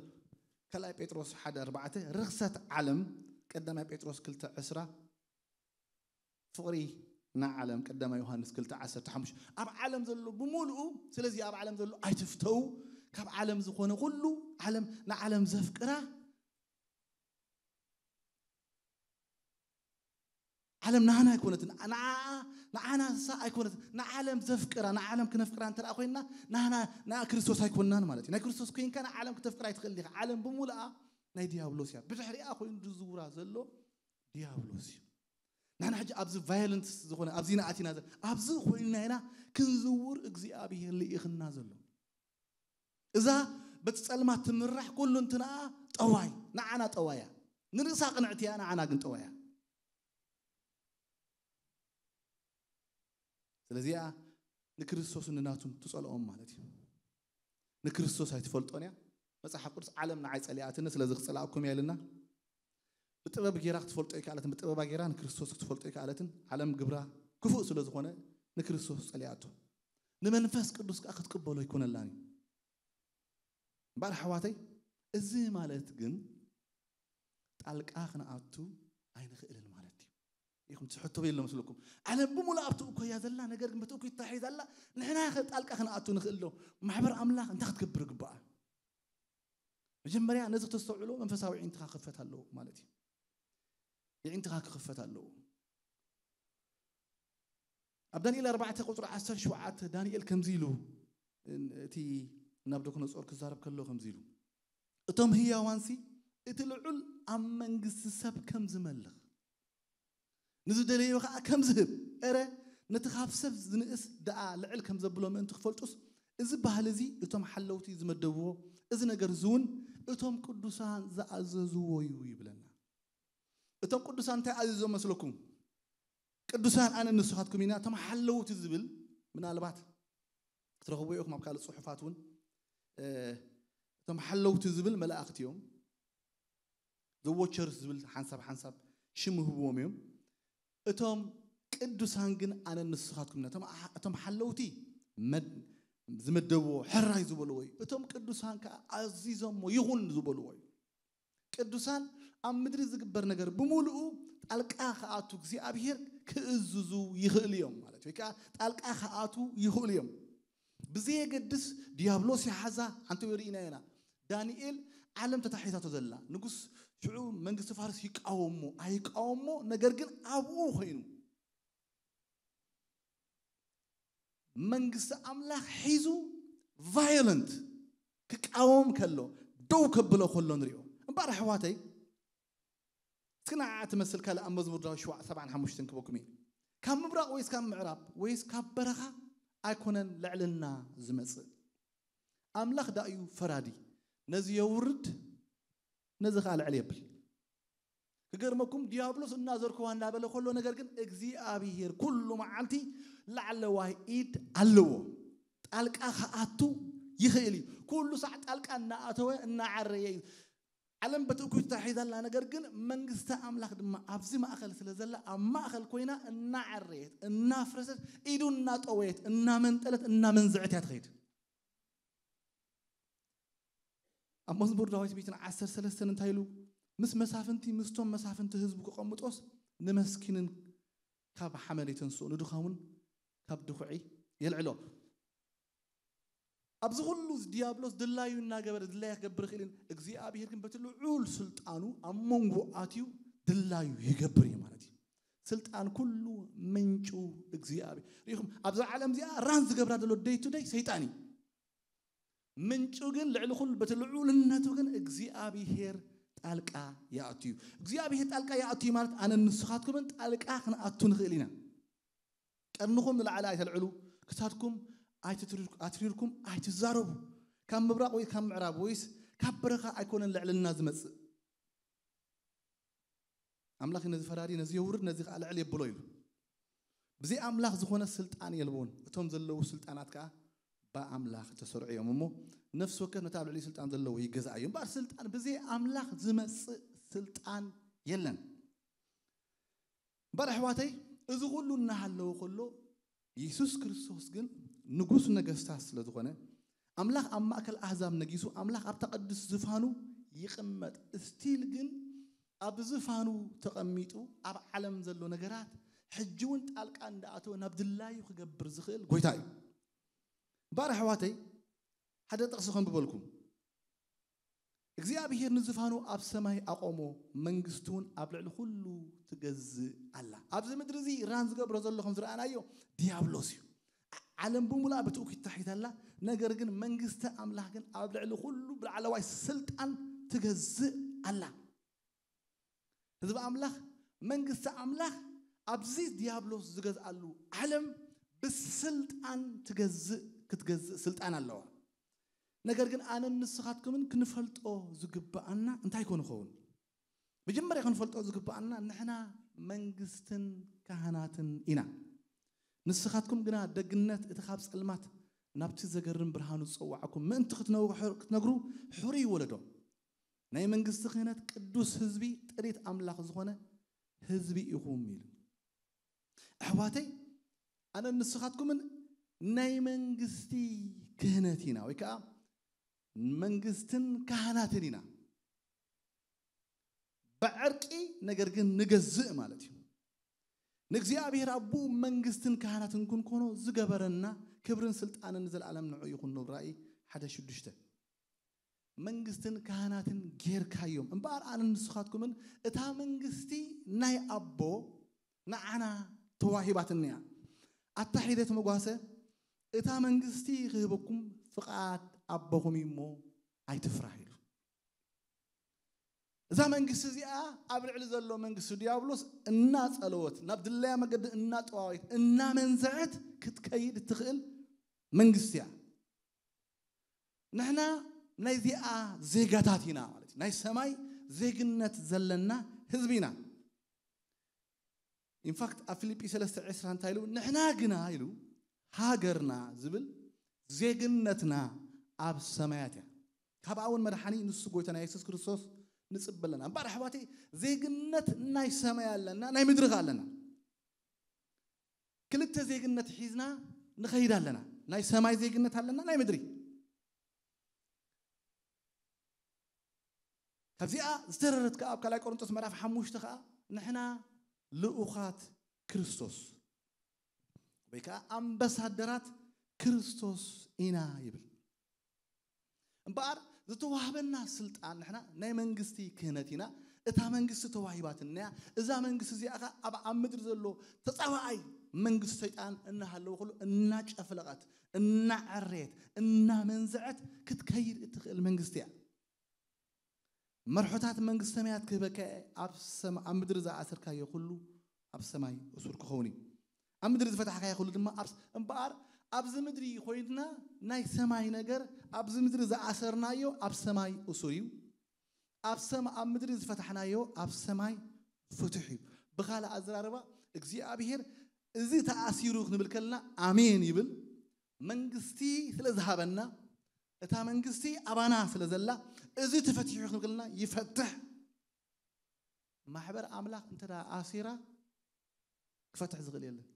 ካልኣይ ጴጥሮስ ሓደ ኣርባዕተ። ርኽሰት ዓለም ቀዳማይ ጴጥሮስ ክልተ ዕስራ። ፍቕሪ ንዓለም ቀዳማይ ዮሃንስ ክልተ ዓሰርተ ሓሙሽተ። ኣብ ዓለም ዘሎ ብምሉኡ። ስለዚ ኣብ ዓለም ዘሎ ኣይትፍተው። ካብ ዓለም ዝኾነ ኩሉ ዓለም ንዓለም ዘፍቅራ። ዓለም ናህና ኣይኮነትን። ንዓኣ ንዓና ንሳ ኣይኮነትን። ንዓለም ዘፍቅራ፣ ንዓለም ክነፍቅራ እንተ ደኣ ኮይንና ናህና ንኣ ክርስቶስ ኣይኮንናን ማለት እዩ። ናይ ክርስቶስ ኮይንካ ንዓለም ክተፍቅራ ኣይትኽእል ኢኻ። ዓለም ብምሉኣ ናይ ዲያብሎስ እያ። ብድሕሪኣ ኮይኑ ዝዝውራ ዘሎ ዲያብሎስ እዩ። ንሕና ሕጂ ኣብዚ ቫዮለንስ ዝኾነ ኣብዚ ንኣቲና ዘ- ኣብዚ ኮይንና ኢና ክንዝውር እግዚኣብሔር ልኢኽና ዘሎ። እዛ በቲ ጸልማት ትምራሕ ኩሉ እንትንኣ ጠዋይ፣ ንዓና ጠዋያ። ንርእሳ ቅንዕቲ እያ፣ ንዓና ግን ጠዋያ። ስለዚኣ ንክርስቶስን ንናቱን ትጸልኦም ማለት እዩ። ንክርስቶስ ኣይትፈልጦን እያ። መጽሓፍ ቅዱስ ዓለም ንዓይ ጸሊኣትኒ ስለዚ ክጸላእኩም እያ ኢልና። ብጥበብ ጌራ ክትፈልጦ ኣይከኣለትን። ብጥበባ ጌራ ንክርስቶስ ክትፈልጦ ኣይከኣለትን። ዓለም ግብራ ክፉእ ስለ ዝኾነ ንክርስቶስ ጸሊኣቶ። ንመንፈስ ቅዱስ ከኣ ክትቅበሎ ኣይኮነላን እዩ። እምበኣር ኣሕዋተይ፣ እዚ ማለት ግን ጣልቃ ክንኣቱ ኣይንኽእልን ማለት እዩ። ኢኹም ትሕተቡ የሎ መስለኩም። ዓለም ብምሉእ ኣብቲ እኮ እያ ዘላ፣ ነገር ግን በቲ እኮ ይታሓይ ዘላ። ንሕና ከ ጣልቃ ክንኣቱ ንኽእል ዶ? ማሕበር ኣምላኽ እንታይ ክትገብር ግባኣ? መጀመርያ ነዚ ክተስተውዕሎ መንፈሳዊ ዒንትኻ ክኽፈት ኣለዎ ማለት እዩ። የዒንትኻ ክኽፈት ኣለዎ። ኣብ ዳንኤል ኣርባዕተ ቁጽሪ ዓሰርተ ሸውዓተ ዳንኤል ከምዚ ኢሉ፣ እቲ ናቡከደነጾር ክዛረብ ከሎ ከምዚ ኢሉ፣ እቶም ህያዋንሲ እቲ ልዑል ኣብ መንግስቲ ሰብ ከም ዝመልኽ፣ ንዝደለዮ ኸኣ ከም ዝህብ፣ እረ ነቲ ካብ ሰብ ዝንእስ ደኣ ልዕል ከም ዘብሎ ምእንቲ ክፈልጡስ፣ እዚ ባህሊ እዚ እቶም ሓለውቲ ዝመደብዎ፣ እዚ ነገር እዚ እውን እቶም ቅዱሳን ዝኣዘዝዎ እዩ ይብለና። እቶም ቅዱሳን እንታይ ኣዚዞም መስለኩም? ቅዱሳን ኣነ ንስኻትኩም ኢና። እቶም ሓለውቲ ዝብል ምናልባት ክትረኽብዎ ኢኹም ኣብ ካልእ ጽሑፋት እውን። እ፣ እቶም ሓለውቲ ዝብል መላእኽቲ እዮም። The Watchers ዝብል ሓንሳብ ሓንሳብ ሽም ይህብዎም እዮም። እቶም ቅዱሳን ግን ኣነ ንስኻትኩም ኢና። እቶም ኣሓ-፣ እቶም ሓለውቲ መድ-፣ ዝመደብዎ ሕራይ ዝበልዎ እዩ። እቶም ቅዱሳን ከኣ ኣዚዞሞ ይኹን ዝበልዎ እዩ። ቅዱሳን ኣብ ምድሪ ዝግበር ነገር ብምሉኡ ጣልቃ ክኣቱ እግዚኣብሔር ክእዝዙ ይኽእሉ እዮም ማለት እዩ። ወይ ከዓ ጣልቃ ክኣቱ ይኽእሉ እዮም። ብዘየገድስ ዲያብሎስ ይሓዛ፣ ሓንቲ ወይ ርኢና ኢና። ዳንኤል ዓለም ተታሒዛቶ ዘላ፣ ንጉስ ሽዑ መንግስቲ ፋርስ ይቃወሞ ኣይቃወሞ፣ ነገር ግን ኣብኡ ኮይኑ መንግስቲ ኣምላኽ ሒዙ ቫዮለንት ክቃወም ከሎ፣ ደው ከብሎ ከሎ ንሪኦ። እምበኣር ኣሕዋተይ፣ እስኪ ንዓኣ ትመስል ካልእ ኣብ መዝሙር ዳዊት ሸውዓተ ሰብዓን ሓሙሽተን ክበኩም እዩ። ካብ ምብራቕ ወይስ ካብ ምዕራብ ወይስ ካብ በረኻ ኣይኮነን ልዕልና ዝመጽእ። ኣምላኽ ደኣ እዩ ፈራዲ። ነዚ የውርድ፣ ነዚ ኸኣ ልዕል የብል። ክገርመኩም፣ ዲያብሎስ እናዘርክዋ እናበለ ከሎ፣ ነገር ግን እግዚኣብሔር ኩሉ መዓልቲ ላዕለዋይ ኢድ ኣለዎ። ጣልቃ ክኣቱ ይኽእል እዩ። ኩሉ ሳዕ ጣልቃ እናኣተወ እናዓረየ እዩ። ዓለም በቲ እኩይ ተታሒዛ ኣላ። ነገር ግን መንግስቲ ኣምላኽ ድማ ኣብዚ ማእኸል ስለ ዘላ፣ ኣብ ማእኸል ኮይና እናዐረየት፣ እናፍረሰት፣ ኢዱ እናጠወየት፣ እናመንጠለት፣ እናመንዘዐት እያ ትኸይድ። ኣብ መዝሙር ዳዊት ሚእትን ዓሰርተ ሰለስተን እንታይ ኢሉ? ምስ መሳፍንቲ፣ ምስቶም መሳፍንቲ ህዝቡ ክቐምጦስ፣ ንመስኪንን ካብ ሓመድ የተንስኦ፣ ንድኻሙን ካብ ድኹዒ የልዕሎ። ኣብዚ ኩሉ ዲያብሎስ ድላዩ እናገበረ፣ ድላያ ክገብር ይኽእል እዩ። እግዚኣብሔር ግን በቲ ልዑል ስልጣኑ ኣብ መንጎ ኣትዩ ድላዩ ይገብር እዩ ማለት እዩ። ስልጣን ኩሉ ምንጩ እግዚኣብሔር። ሪኢኹም፣ ኣብዛ ዓለም እዚኣ ራን ዝገብራ ዘሎ ደይ ቱ ደይ ሰይጣን እዩ። ምንጩ ግን ልዕሊ ኩሉ፣ በቲ ልዑልነቱ ግን እግዚኣብሔር ጣልቃ ይኣቱ እዩ። እግዚኣብሔር ጣልቃ ይኣቱ እዩ ማለት ኣነ ንስኻትኩምን ጣልቃ ክንኣቱ ንኽእል ኢና። ቀርንኹም ንላዕሊ ኣይተልዕሉ፣ ክሳድኩም ኣይትትሪር-፣ ኣትሪርኩም ኣይትዛረቡ። ካብ ምብራቕ ወይ ካብ ምዕራብ ወይስ ካብ በረኻ ኣይኮነን ልዕልና ዝመጽእ። ኣምላኽ ነዚ ፈራዲ፣ ነዚ የውርድ፣ ነዚ ከኣ ልዕል የብሎ ኢሉ። ብዘይ ኣምላኽ ዝኾነ ስልጣን የልቦን። እቶም ዘለዉ ስልጣናት ከኣ ብኣምላኽ ተሰርዑ እዮም እሞ፣ ነፍሲ ወከፍ ነቲ ኣብ ልዕሊ ስልጣን ዘለዎ ይገዝኣ እዩ። እምበኣር ስልጣን፣ ብዘይ ኣምላኽ ዝመጽእ ስልጣን የለን። እምበኣር ኣሕዋተይ፣ እዚ ኩሉ እናሃለወ ከሎ፣ የሱስ ክርስቶስ ግን ንጉስ ነገስታት ስለ ዝኾነ፣ ኣምላኽ ኣብ ማእከል ኣህዛብ ነጊሱ፣ ኣምላኽ ኣብታ ቅድስቲ ዝፋኑ ይቕመጥ። ስቲል ግን ኣብ ዝፋኑ ተቐሚጡ፣ ኣብ ዓለም ዘሎ ነገራት ሕጂ እውን ጣልቃ እንዳኣተወ ናብ ድላዩ ክገብር ዝኽእል ጎይታ እዩ። እምበኣር ኣሕዋተይ፣ ሓደ ጥቕሲ ከንብበልኩም። እግዚኣብሔር ንዝፋኑ ኣብ ሰማይ ኣቆሞ፣ መንግስቱ እውን ኣብ ልዕሊ ኩሉ ትገዝእ ኣላ። ኣብዚ ምድሪ እዚ ራን ዝገብሮ ዘሎ ከም ዝረኣናዮ ዲያብሎስ እዩ። ዓለም ብምሉኣ ብትእኩ ይታሒት ኣላ። ነገር ግን መንግስቲ ኣምላኽ ግን ኣብ ልዕሊ ኩሉ ብላዕለዋይ ስልጣን ትገዝእ ኣላ። ህዝቢ ኣምላኽ፣ መንግስቲ ኣምላኽ ኣብዚ ዲያብሎስ ዝገዝኣሉ ዓለም ብስልጣን ትገዝእ፣ ክትገዝእ ስልጣን ኣለዋ። ነገር ግን ኣነን ንስኻትኩምን ክንፈልጦ ዝግብኣና እንታይ ኮን ይኸውን? መጀመርያ ክንፈልጦ ዝግብኣና ንሕና መንግስትን ካህናትን ኢና። ንስኻትኩም ግና ደግነት እቲ ካብ ጸልማት ናብቲ ዘገርም ብርሃኑ ዝጸዋዕኩም ምእንቲ ክትነግሩ፣ ክትነግሩ ሕሩይ ወለዶ፣ ናይ መንግስቲ ክህነት ቅዱስ ህዝቢ፣ ጥሪት ኣምላኽ ዝኾነ ህዝቢ ኢኹም ኢሉ። ኣሕዋተይ፣ ኣነን ንስኻትኩምን ናይ መንግስቲ ክህነት ኢና፣ ወይ ከዓ መንግስትን ካህናትን ኢና። ብዕርቂ ነገር ግን ንገዝእ ማለት እዩ። ንእግዚኣብሔር ኣቦኡ መንግስትን ካህናትን ክንኮኖ ዝገበረና ክብርን ስልጣንን ንዘለኣለም ንዑ ይኹን። ራእይ ሓደ ሽዱሽተ። መንግስትን ካህናትን ጌርካዮም። እምበኣር ኣነን ንስኻትኩምን እታ መንግስቲ ናይ ኣቦ ንዓና ተዋሂባትና እያ። ኣታ ሒደት መጓሰ እታ መንግስቲ ክህበኩም ፍቓድ ኣቦኹም እዩ እሞ ኣይትፍራህ ኢሉ። እዛ መንግስቲ እዚኣ ኣብ ልዕሊ ዘሎ መንግስቲ ዲያብሎስ እናጸለወት ናብ ድለያ መገዲ እናጠዋወየት እናመንዘዐት ክትከይድ እትኽእል መንግስቲ እያ። ንሕና ናይዚኣ ዜጋታት ኢና ማለት እዩ። ናይ ሰማይ ዜግነት ዘለና ህዝቢ ኢና። ኢንፋክት ኣብ ፊልጲ ሰለስተ ዕስራ እንታይ ኢሉ? ንሕና ግና ኢሉ ሃገርና ዝብል ዜግነትና ኣብ ሰማያት እያ። ካብኣ እውን መድሓኒ ንሱ ጎይታና የሱስ ክርስቶስ ንጽበ ኣለና። እምበኣር ኣሕዋተይ፣ ዜግነት ናይ ሰማይ ኣለና፣ ናይ ምድሪ ከ ኣለና። ክልተ ዜግነት ሒዝና ንኸይድ ኣለና። ናይ ሰማይ ዜግነት ኣለና፣ ናይ ምድሪ። ካብዚኣ ዝተረረት ከኣ ኣብ ካልኣይ ቆሮንቶስ ምዕራፍ ሓሙሽተ ከኣ ንሕና ልኡኻት ክርስቶስ ወይ ከኣ ኣምባሳደራት ክርስቶስ ኢና ይብል። እምበኣር ዝተዋህበና ስልጣን፣ ንሕና ናይ መንግስቲ ክህነት ኢና። እታ መንግስቲ ተዋሂባትና እያ። እዛ መንግስቲ እዚኣ ከኣ ኣብ፣ ኣብ ምድሪ ዘሎ ተጻባኣይ መንግስቲ ሰይጣን እናሃለወ ከሎ እናጨፍለቐት፣ እናዐረየት፣ እናመንዝዐት ክትከይድ እትኽእል መንግስቲ እያ። መርሖታት መንግስቲ ሰማያት ክህበካ እየ። ኣብ ሰማ-፣ ኣብ ምድሪ ዝኣሰርካዮ ኩሉ ኣብ ሰማይ እሱር ክኸውን እዩ። ኣብ ምድሪ ዝፈታሕካዮ ኩሉ ድማ ኣብ ስ-፣ እምበኣር ኣብዚ ምድሪ ኮይንና ናይ ሰማይ ነገር፣ ኣብዚ ምድሪ ዝኣሰርናዮ ኣብ ሰማይ እሱር እዩ። ኣብ ሰማ-፣ ኣብ ምድሪ ዝፈታሕናዮ ኣብ ሰማይ ፍቱሕ እዩ። ብኻልእ ኣዘራርባ፣ እግዚኣብሔር እዚ ተኣሲሩ ክንብል ከለና ኣሜን ይብል። መንግስቲ ስለ ዝሃበና፣ እታ መንግስቲ ኣባና ስለ ዘላ፣ እዚ ተፈቲሑ ክንብልና ይፈትሕ። ማሕበር ኣምላኽ እንተ ደኣ ኣሲራ ክፈትሕ ዝኽእል የለን።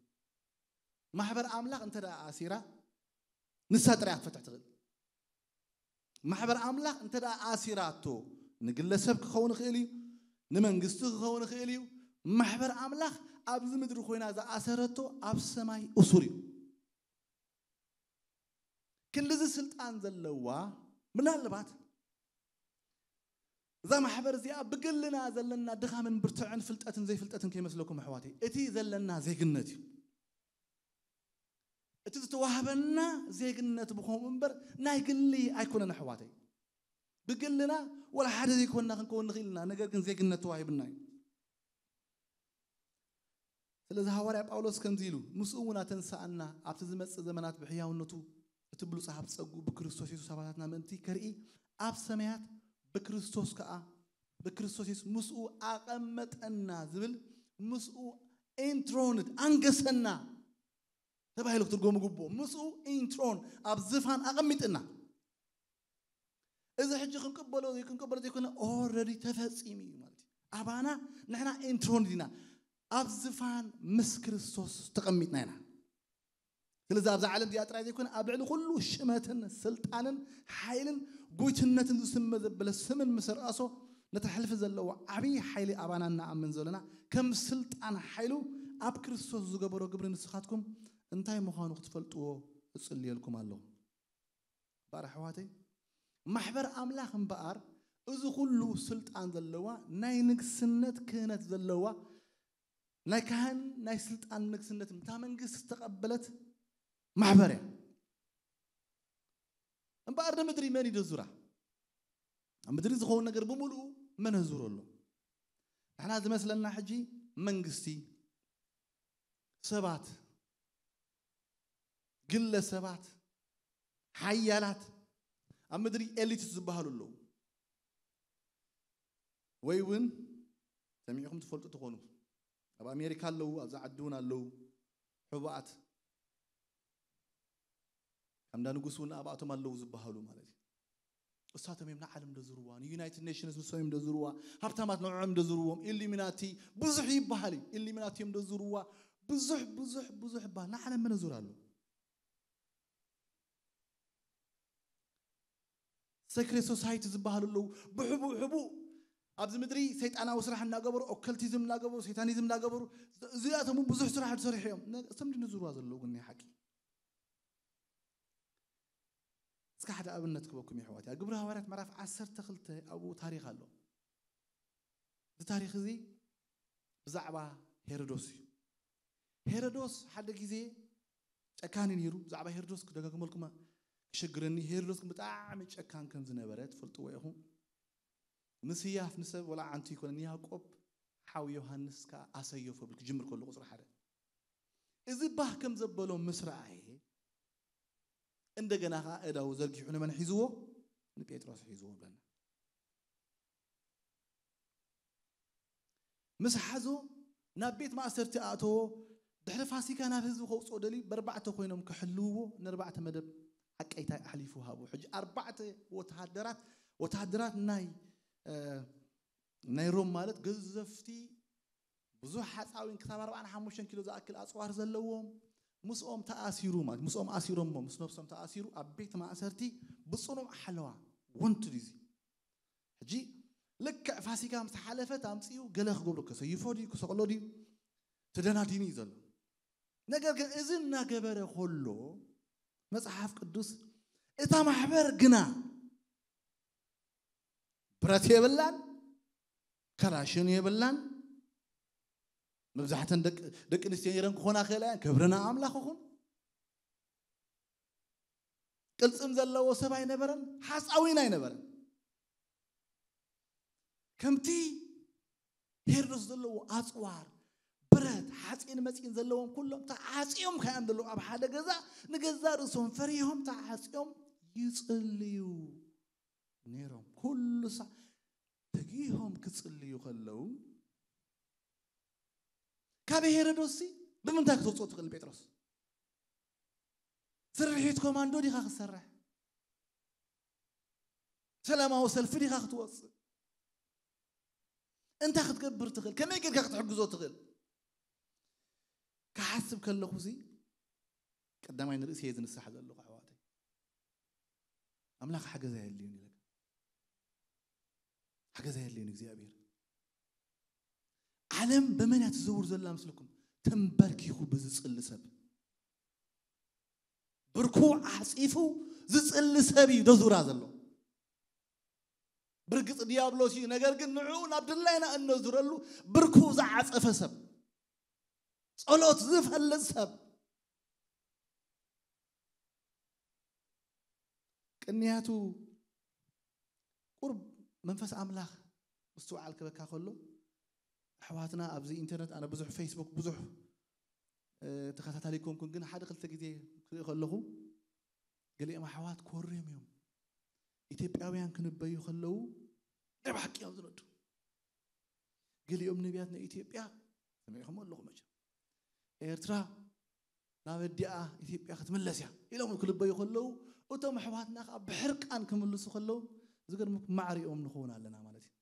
ማሕበር ኣምላኽ እንተ ደኣ ኣሲራ ንሳ ጥራይ ክትፈትሕ ትኽእል። ማሕበር ኣምላኽ እንተ ደኣ ኣሲራቶ ንግለሰብ ክኸውን ይኽእል እዩ፣ ንመንግስቲ ክኸውን ይኽእል እዩ። ማሕበር ኣምላኽ ኣብዚ ምድሪ ኮይና ዝኣሰረቶ ኣብ ሰማይ እሱር እዩ። ክንድዚ ስልጣን ዘለዋ ምናልባት እዛ ማሕበር እዚኣ ብግልና ዘለና ድኻምን ብርትዕን ፍልጠትን ዘይፍልጠትን ከይመስለኩም ኣሕዋተይ፣ እቲ ዘለና ዜግነት እዩ። እቲ ዝተዋህበና ዜግነት ብኸምኡ እምበር ናይ ግሊ ኣይኮነን ኣሕዋተይ። ብግልና ወላ ሓደ ዘይኮንና ክንከውን ንኽእል ኢና፣ ነገር ግን ዜግነት ተዋሂብና እዩ። ስለዚ ሃዋርያ ጳውሎስ ከምዚ ኢሉ፣ ምስኡ እውን ኣተንስኣና፣ ኣብቲ ዝመጽእ ዘመናት ብሕያውነቱ እቲ ብሉጽ ሃብቲ ጸግኡ ብክርስቶስ የሱስ ኣባታትና ምእንቲ ከርኢ ኣብ ሰማያት ብክርስቶስ ከኣ ብክርስቶስ የሱስ ምስኡ ኣቐመጠና ዝብል ምስኡ ኢንትሮንድ ኣንገሰና ተባሂሉ ክትርጎም ግቡኦ። ምስኡ ኢንትሮን ኣብ ዝፋን ኣቐሚጥና። እዚ ሕጂ ክንቅበሎ ክንቅበሎ ዘይኮነ ኦልሬዲ ተፈጺሙ እዩ ማለት እዩ። ኣባና ንሕና ኢንትሮን ዲና ኣብ ዝፋን ምስ ክርስቶስ ተቐሚጥና ኢና። ስለዚ ኣብዛ ዓለም እዚኣ ጥራይ ዘይኮነ ኣብ ልዕሊ ኩሉ ሽመትን ስልጣንን ሓይልን ጎይትነትን ዝስመ ዘበለ ስምን ምስ ርኣሶ ነቲ ሕልፊ ዘለዎ ዓብዪ ሓይሊ ኣባና እናኣምን ዘለና ከም ስልጣን ሓይሉ ኣብ ክርስቶስ ዝገበሮ ግብሪ ንስኻትኩም እንታይ ምዃኑ ክትፈልጥዎ እጽልየልኩም ኣለኹ። ባር ኣሕዋተይ፣ ማሕበር ኣምላኽ እምበኣር እዚ ኩሉ ስልጣን ዘለዋ ናይ ንግስነት ክህነት ዘለዋ ናይ ካህን ናይ ስልጣን ንግስነት እታ መንግስቲ ዝተቐበለት ማሕበር እያ። እምበኣር ንምድሪ መን እዩ ደዙራ? ኣብ ምድሪ ዝኸውን ነገር ብምሉኡ መን ኣዙሮ ኣሎ? ንሕና ዝመስለና ሕጂ መንግስቲ፣ ሰባት፣ ግለ ሰባት፣ ሓያላት፣ ኣብ ምድሪ ኤሊትስ ዝበሃሉ ኣለዉ። ወይ እውን ሰሚዕኹም ትፈልጡ ትኾኑ፣ ኣብ ኣሜሪካ ኣለዉ፣ ኣብዚ ዓዲ እውን ኣለዉ። ሕቡኣት ከምዳ ንጉስ እውን ኣብኣቶም ኣለዉ ዝበሃሉ ማለት እዩ። እሳቶም እዮም ንዓለም ደዝርዋ፣ ንዩናይትድ ኔሽንስ ንሶም እዮም ደዝርዋ፣ ሃብታማት ንዕኦም ደዝርዎም። ኢሉሚናቲ ብዙሕ ይበሃል እዩ። ኢሉሚናቲ እዮም ደዝርዋ። ብዙሕ ብዙሕ ብዙሕ ይበሃል። ንዓለም መን ዙር ኣሎ? ሰክሬት ሶሳይቲ ዝበሃሉ ኣለዉ። ብሕቡእ ሕቡእ ኣብዚ ምድሪ ሰይጣናዊ ስራሕ እናገበሩ፣ ኦከልቲዝም እናገበሩ፣ ሰይታኒዝም እናገበሩ፣ እዚኣቶም እውን ብዙሕ ስራሕ ዝሰርሑ እዮም። ነ- እቶም ድንዝርዋ ዘለዉ ግን ናይ ሓቂ። እስከ ሓደ ኣብነት ክበኩም የሕዋት። ኣብ ግብሪ ሃዋርያት ምዕራፍ ዓሰርተ ክልተ ኣብኡ ታሪኽ ኣሎ። እዚ ታሪኽ እዚ ብዛዕባ ሄሮዶስ እዩ። ሄሮዶስ ሓደ ግዜ ጨካን ነይሩ። ብዛዕባ ሄሮዶስ ክደጋግመልኩማ ክሸግረኒ። ሄሮዶስ ግን ብጣዕሚ ጨካን ከም ዝነበረ ትፈልጥዎ ኢኹም። ምስያፍ ንሰብ ወላ ዓንቱ ይኮነ፣ ንያዕቆብ ሓው ዮሃንስ ከዓ ኣሰየፎ ብል ክጅምር ከሎ ቁፅሪ ሓደ። እዚ ባህ ከም ዘበሎ ምስ ረኣየ እንደገና ከዓ እዳው ዘርጊሑ ንመን ሒዝዎ? ንጴጥሮስ ሒዝዎ ብለና። ምስ ሓዞ ናብ ቤት ማእሰርቲ ኣእተዎ። ድሕሪ ፋሲካ ናብ ህዝቢ ከውፅኦ ደልዩ በርባዕተ ኮይኖም ክሕልውዎ ንርባዕተ መደብ ዓቀይታይ ኣሕሊፉ ሃቦ። ሕጂ ኣርባዕተ ወተሃደራት፣ ወተሃደራት ናይ ናይ ሮም ማለት ገዘፍቲ ብዙሕ ሓፃዊን ክሳብ ኣርባዓን ሓሙሽተን ኪሎ ዝኣክል ኣፅዋር ዘለዎም ምስኦም ተኣሲሩ ማለት ምስኦም ኣሲሮሞ ምስ ነብሶም ተኣሲሩ ኣብ ቤት ማእሰርቲ ብፅኑዕ ሓለዋ ወንቱ ድዩ ሕጂ ልክዕ ፋሲካ ምስ ሓለፈት ኣምፅኡ ገለ ክገብሩ ከሰይፎ ድዩ ክሰቕሎ ድዩ ተደናዲኑ እዩ ዘሎ። ነገር ግን እዚ እናገበረ ከሎ መፅሓፍ ቅዱስ እታ ማሕበር ግና ብረት የብላን፣ ከላሽን የብላን። መብዛሕተን ደቂ ኣንስትዮ ነይረን ክኾና ክእላ እየን። ክብሪ ንኣምላኽ ይኹን። ቅልጽም ዘለዎ ሰብ ኣይነበረን፣ ሓጻዊን ኣይነበረን። ከምቲ ሄሮድስ ዘለዎ ኣጽዋር፣ ብረት፣ ሓጺን መጺን ዘለዎም ኩሎም ተዓጽዮም ከኣም ዘለዉ ኣብ ሓደ ገዛ ንገዛ ርእሶም ፈሪሆም ተዓጽዮም ይጽልዩ ነይሮም። ኩሉ ሳዕ ተጊሆም ክጽልዩ ከለዉ ካብ ሄሮዶስ ብምንታይ ክትወፅኦ ትኽእል ጴጥሮስ? ስርሒት ኮማንዶ ዲኻ ክትሰርሕ? ሰላማዊ ሰልፊ ዲኻ ክትወፅእ? እንታይ ክትገብር ትኽእል? ከመይ ጌርካ ክትሕግዞ ትኽእል? ክሓስብ ከለኹ ሲ ቀዳማይ ንርእሰይ እየ ዝንሳሕ ዘለኹ ኣሕዋተይ። ኣምላኽ ሓገዝ ኣየድልዩን ኢለካ። ሓገዝ ኣየድልዩን እግዚኣብሔር። ዓለም በመን እያ ትዘውር ዘላ ምስልኩም? ተንበርኪኹ ብዝጽሊ ሰብ፣ ብርኩ ዓጺፉ ዝጽሊ ሰብ እዩ ደዙራ ዘሎ። ብርግጽ ዲያብሎስ እዩ፣ ነገር ግን ንዕኡ ናብ ድላይና እነዙረሉ ብርኩ ዝዓጸፈ ሰብ፣ ጸሎት ዝፈልጥ ሰብ። ቅንያቱ ቁርብ መንፈስ ኣምላኽ ምስትውዓል ክበካ ከሎ፣ ኣሕዋትና ኣብዚ ኢንተርነት፣ ኣነ ብዙሕ ፌስቡክ ብዙሕ እ፣ ተኸታታሊ ኮንኩን፣ ግን ሓደ ክልተ ግዜ ክርኢ ከለኹ፣ ገሊኦም ኣሕዋት ኮርዮም እዮም። ኢትዮጵያውያን ክንበዩ ከለዉ ናይ ብሓቂ እዮም ዝነዱ። ገሊኦም ነቢያት ናይ ኢትዮጵያ ሰሚዕኹም ኣለኹ መቸም። ኤርትራ ናብ ኣዲኣ ኢትዮጵያ ክትምለስ እያ ኢሎም ክልበዩ ከለዉ፣ እቶም ኣሕዋትና ከዓ ብሕርቃን ክምልሱ ከለዉ፣ ዝገርመኩም ማዕሪኦም ንኸውን ኣለና ማለት እዩ።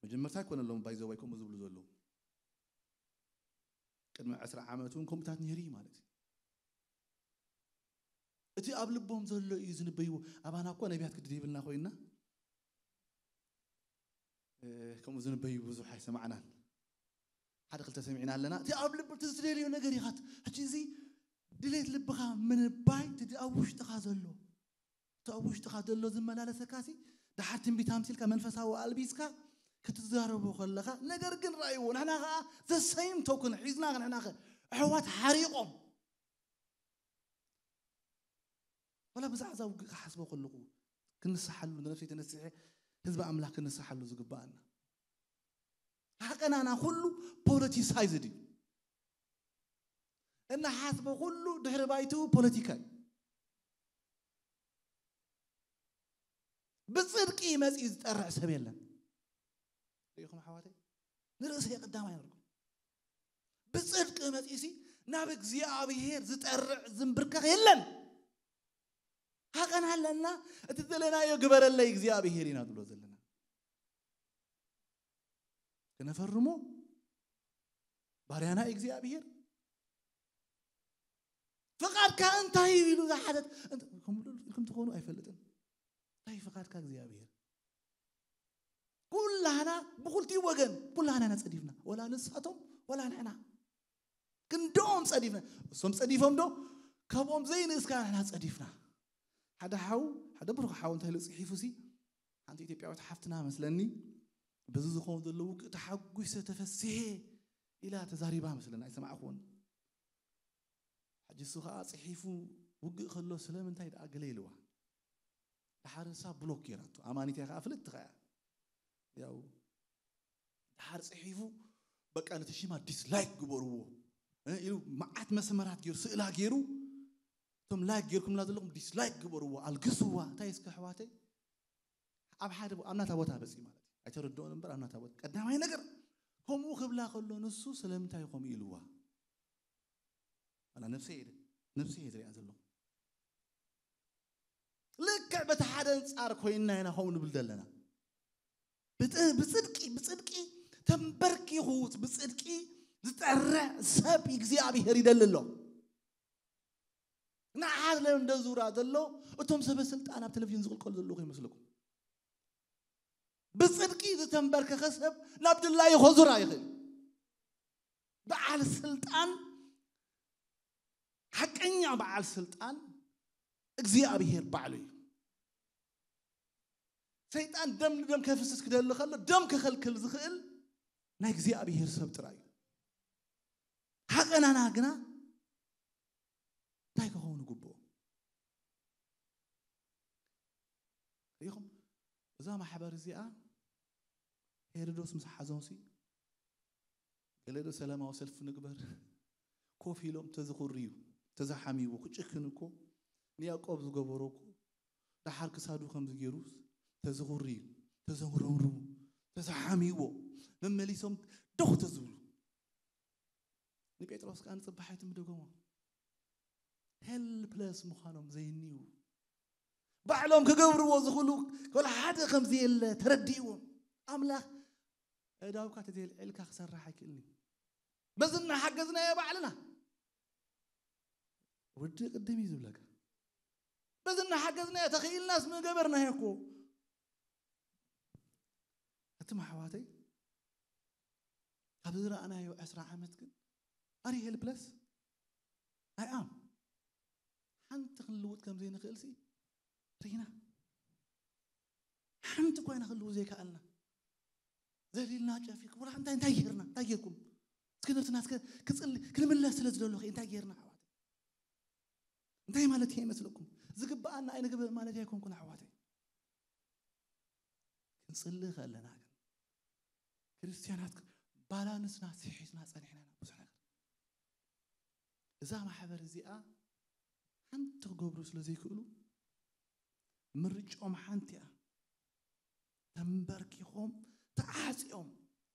መጀመርታ ኣይኮነሎም ባይዘዋይ ከምኡ ዝብሉ ዘለዉ። ቅድሚ ዕስራ ዓመት እውን ከምኡታት ነይሩ እዩ ማለት እዩ። እቲ ኣብ ልቦም ዘሎ እዩ ዝንበይዎ። ኣባና እኮ ነቢያት ግድድ ይብልና ኮይና፣ እ፣ ከምኡ ዝንበዩ ብዙሕ ኣይሰማዕናን። ሓደ ክልተ ሰሚዕና ኣለና። እቲ ኣብ ልብ፣ እቲ ዝደልዮ ነገር ኢኻ። ሕጂ እዚ ድሌት ልብኻ ምንባይ፣ እቲ ኣብ ውሽጥኻ ዘሎ፣ እቲ ኣብ ውሽጥኻ ዘሎ ዝመላለሰካሲ፣ ደሓር ትንቢት ኣምሲልካ፣ መንፈሳዊ ኣልቢስካ ክትዛረቦ ከለኻ፣ ነገር ግን ረኣይዎ። ንሕና ኸዓ the same token ሒዝና፣ ንሕና ኸ ኣሕዋት ሓሪቖም። ወላ ብዛዕባ ውግእ ክሓስቦ ከለኹ፣ ክንስሓሉ፣ ንነፍሰይ ተነሲሐ፣ ህዝቢ ኣምላኽ ክንስሓሉ ዝግባኣና። ሃቀናና ኩሉ ፖለቲሳይዝድ እዩ። እናሓስቦ ኩሉ ድሕሪ ባይትኡ ፖለቲካ እዩ። ብጽድቂ መጺኡ ዝጠርዕ ሰብ የለን። ርኢኹም ኣሕዋተይ? ንርእሰይ ቀዳማይ ነርኩም። ብጽድቂ መጺኡሲ ናብ እግዚኣብሔር ዝጠርዕ ዝንብርከኽ የለን። ሃቀና ኣለና፣ እቲ ዘለናዮ ግበረለይ እግዚኣብሔር ኢና ንብሎ ዘለና። ክነፈርሞ ባርያና እግዚኣብሔር። ፍቓድካ እንታይ እዩ ኢሉ ዝሓተት፣ እንት-፣ ከምኡ ኢልኩም ትኾኑ ኣይፈልጥን። እንታይ ፍቓድካ እግዚኣብሔር? ኩላህና ብኹልቲኡ ወገን፣ ኩላህና ኢና ጸዲፍና። ወላ ንሳቶም፣ ወላ ንሕና። ክንድኦም ጸዲፍና። እሶም ጸዲፎም ዶ? ካብኦም ዘይንእስካ ንሕና ጸዲፍና። ሓደ ሓው፣ ሓደ ብሩኽ ሓው እንታይ ኢሉ ጽሒፉ ሲ፣ ሓንቲ ኢትዮጵያዊት ሓፍትና መስለኒ፣ በዚ ዝኸውን ዘሎ ውግእ ተሓጒሰ ተፈሲሔ ኢላ ተዛሪባ መስለኒ፣ ኣይሰማዕኩዎን። ሕጂ እሱ ኸዓ ጽሒፉ ውግእ ከሎ ስለምንታይ ደኣ ገለ ኢልዋ። ደሓር ንሳ ብሎክ ገይራቶ። ኣማኒት እያ ኸዓ ፍልጥቲ ኸዓ እያ። ያው ደሓር ጽሒፉ በቃ ነቲ ሽማ ዲስላይክ ግበርዎ፣ እ፣ ኢሉ መዓት መስመራት ገይሩ፣ ስእላ ገይሩ፣ እቶም ላይክ ገይርኩምላ ዘለኹም ዲስላይክ ግበርዎ፣ ኣልግስዋ። እንታይ እስከ ኣሕዋተይ? ኣብ ሓደ ቦ-፣ ኣብ ናታ ቦታ በጺ ማለት እዩ። ኣይተረድኦን እምበር ኣብ ናታ ቦታ። ቀዳማይ ነገር ከምኡ ክብላ ከሎ ንሱ ስለምንታይ ከምኡ ኢልዋ? ኣላ ነፍሰይ እየ፣ ነፍሰይ እየ ዝሪኣ ዘለኹ። ልክዕ በቲ ሓደ ኣንጻር ኮይንና ኢና ከምኡ ንብል ዘለና። ብጥ-፣ ብጽድቂ፣ ብጽድቂ ተንበርኪኹ፣ ብጽድቂ ዝጠርዕ ሰብ እግዚኣብሔር ይደሊ ኣሎ። ንዓት ለምደ ዙራ ዘሎ እቶም ሰበ ስልጣን ኣብ ቴሌቪዥን ዝቕልቀሉ ዘለኹ ይመስለኩም? ብጽድቂ ዝተንበርከኸ ሰብ ናብ ድላዩ ከዙራ ይኽእል። በዓል ስልጣን፣ ሓቀኛ በዓል ስልጣን እግዚኣብሔር ባዕሉ እዩ። ሰይጣን ደም ንደም ከፍስስ ክደሊ ከሎ ደም ከኸልክል ዝኽእል ናይ እግዚኣብሔር ሰብ ጥራይ እዩ። ሃቀናና ግና እንታይ ክኸውን ግብኦ? ርኢኹም? እዛ ማሕበር እዚኣ ሄሮዶስ ምስ ሓዞምሲ፣ ገለ ዶ ሰላማዊ ሰልፊ ንግበር? ኮፍ ኢሎም ተዝኹርዩ፣ ተዝሓምይዎ፣ ክጭክን እኮ ንያዕቆብ ዝገበሮ እኮ፣ ደሓር ክሳዱ ከምዚ ገይሩስ ተዝኹርዩ፣ ተዘጉረምርሙ፣ ተዝሓምይዎ፣ መመሊሶም ደው ተዝብሉ። ንጴጥሮስ ከኣ ንጽባሒቲ ምደገሞ። ሄልፕለስ ምዃኖም ዘይንዩ። ባዕሎም ክገብርዎ ዝኽእሉ ወላ ሓደ ከምዚ የለ ተረዲእዎም። ኣምላኽ ኣእዳውካ ተዘየልዒልካ ክሰርሕ ኣይክእልን እዩ። በዚ እናሓገዝናዮ ባዕልና ወዲ ቅድም እዩ ዝብለካ። በዚ እናሓገዝናዮ ተኽኢልናስ ምገበርናዮ እኮ። እቲ ማሕዋተይ ካብ ዝረኣናዮ ዕስራ ዓመት ግን ኣሪ ሄልፕለስ ኣይ ኣም ሓንቲ ክንልውጥ ከም ዘይንኽእል ሲ ርኢና። ሓንቲ ኮይና ክንልውጥ ዘይከኣልና ዘሊልና ጨፊ ክቡራ እንታይ እንታይ ጌርና እንታይ ጌርኩም እስኪ ነብስና እስከ ክጽሊ ክንምለስ ስለ ዝደለኹ እንታይ ጌርና ኣሕዋት እንታይ ማለት ይመስለኩም? ዝግብኣና ኣይንግብእ ማለት ኣይኮንኩን ኣሕዋተይ። ክንጽሊ ከለና ግን ክርስትያናት ባላንስና ስሒትና ጸኒሕና ኢና ብዙሕ ነገር። እዛ ማሕበር እዚኣ ሓንቲ ክገብሩ ስለ ዘይክእሉ ምርጫኦም ሓንቲ እያ። ተንበርኪኾም ተዓጽዮም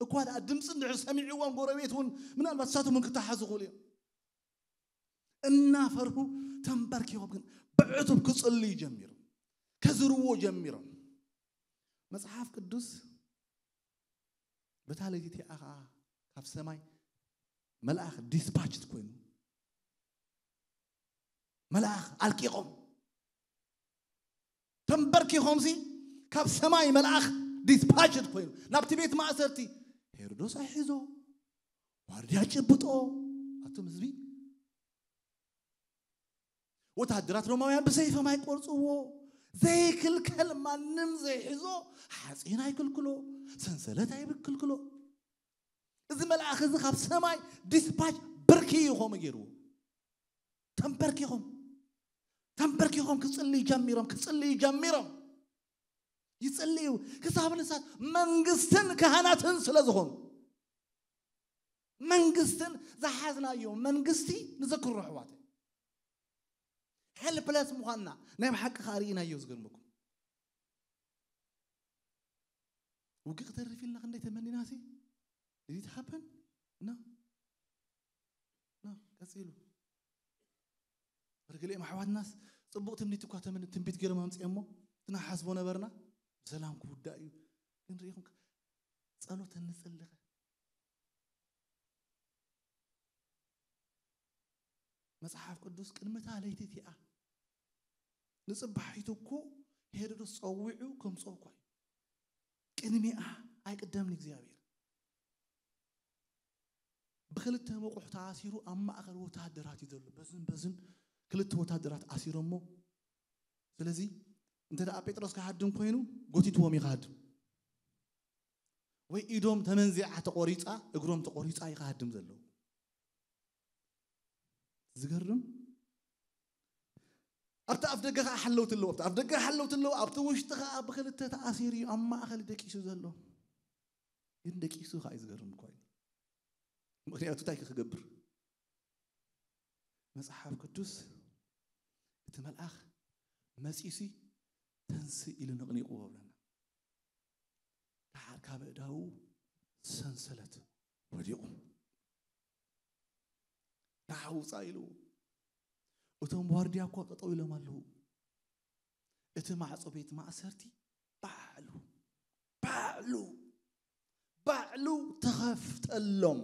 እኳ ደኣ ድምፂ እንድሕር ሰሚዕዎም ጎረቤት እውን ምናልባት እሳቶም እውን ክተሓዙ ክእሉ እዮም። እናፈርሁ ተንበርኪኾም ግን ብዕቱብ ክጽልዩ ጀሚሮም፣ ከዝርዎ ጀሚሮም። መጽሓፍ ቅዱስ በታ ለይቲ እቲኣ ኸዓ ካብ ሰማይ መልኣኽ ዲስፓችድ ኮይኑ፣ መልኣኽ ኣልቂቖም፣ ተንበርኪኾምሲ ካብ ሰማይ መልኣኽ ዲስፓችድ ኮይኑ ናብቲ ቤት ማእሰርቲ ሄሮዶስ ኣይሕዞ፣ ዋርድያ ጭብጦ፣ ኣቱም ህዝቢ ወታደራት ሮማውያን ብሰይፎም ኣይቆርጽዎ፣ ዘይክልከል ማንም ዘይሕዞ ሓፂን ኣይክልክሎ፣ ሰንሰለት ኣይክልክሎ። እዚ መልኣኽ እዚ ካብ ሰማይ ዲስፓች ብርኪ ይኾም ገይርዎ። ተንበርኪኾም ተንበርኪኾም ክጽልዩ ጀሚሮም ክጽልዩ ጀሚሮም ይጽልዩ ክሳብ ንሳት መንግስትን ካህናትን ስለ ዝኾኑ መንግስትን ዝሓዝናዮ መንግስቲ ንዘክሮ ኣሕዋት ሄልፕለስ ምዃንና ናይ ብሓቂ ከዓ ርኢናዮ ዝገርመኩም ውግእ ክተርፍ ኢልና ክንደይ ተመኒና ሲ ዲድ ሃፐን ና ና ቀፂሉ ገሊኦም ኣሕዋትናስ ፅቡቅ ትምኒት እኳ ትንቢት ገይሮም ኣምፅኦሞ ትናሓስቦ ነበርና ብሰላም ክውዳእ እዩ ግን ርኢኹም ጸሎት እንጽልኸ መጽሓፍ ቅዱስ ቅድሚ እታ ለይቲ እቲኣ ንጽባሒቱ እኮ ሄሮድስ ጸዊዑ ከምጽኦ እኳ እዩ። ቅድሚኣ ኣይቅደምን እግዚኣብሔር። ብክልተ መቑሕ ተኣሲሩ ኣብ ማእኸል ወታደራት እዩ ዘሎ። በዝን በዝን ክልተ ወታደራት ኣሲሮሞ። ስለዚ እንተ ደኣ ጴጥሮስ ክሃድም ኮይኑ ጎቲትዎም እዩ ክሃድም። ወይ ኢዶም ተመንዚዓ ተቆሪጻ እግሮም ተቆሪጻ ይኻሃድም ዘለዉ ዝገርም ኣብቲ ኣፍ ደገ ከዓ ሓለውቲ ኣለዉ ኣብቲ ኣፍ ደገ ሓለውቲ ኣለዉ ኣብቲ ውሽጢ ከዓ ብክልተ ተኣሲሩ እዩ ኣብ ማእኸል ደቂሱ ዘሎ ግን ደቂሱ ከዓ እዩ ዝገርም እኳ እዩ ምክንያቱ እንታይ ክገብር መጽሓፍ ቅዱስ እቲ መልኣኽ መጺሲ ተንስ ኢሉ ነቕኒቕዎ ብለና ደሓር ካብ ኣእዳዉ ሰንሰለት ወዲቑ ንዓውፃ ኢሉ እቶም ዋርድያ እኳ ጠጠው ኢሎም ኣለዉ እቲ ማዕፆ ቤት ማእሰርቲ ባዕሉ ባዕሉ ባዕሉ ተኸፍተሎም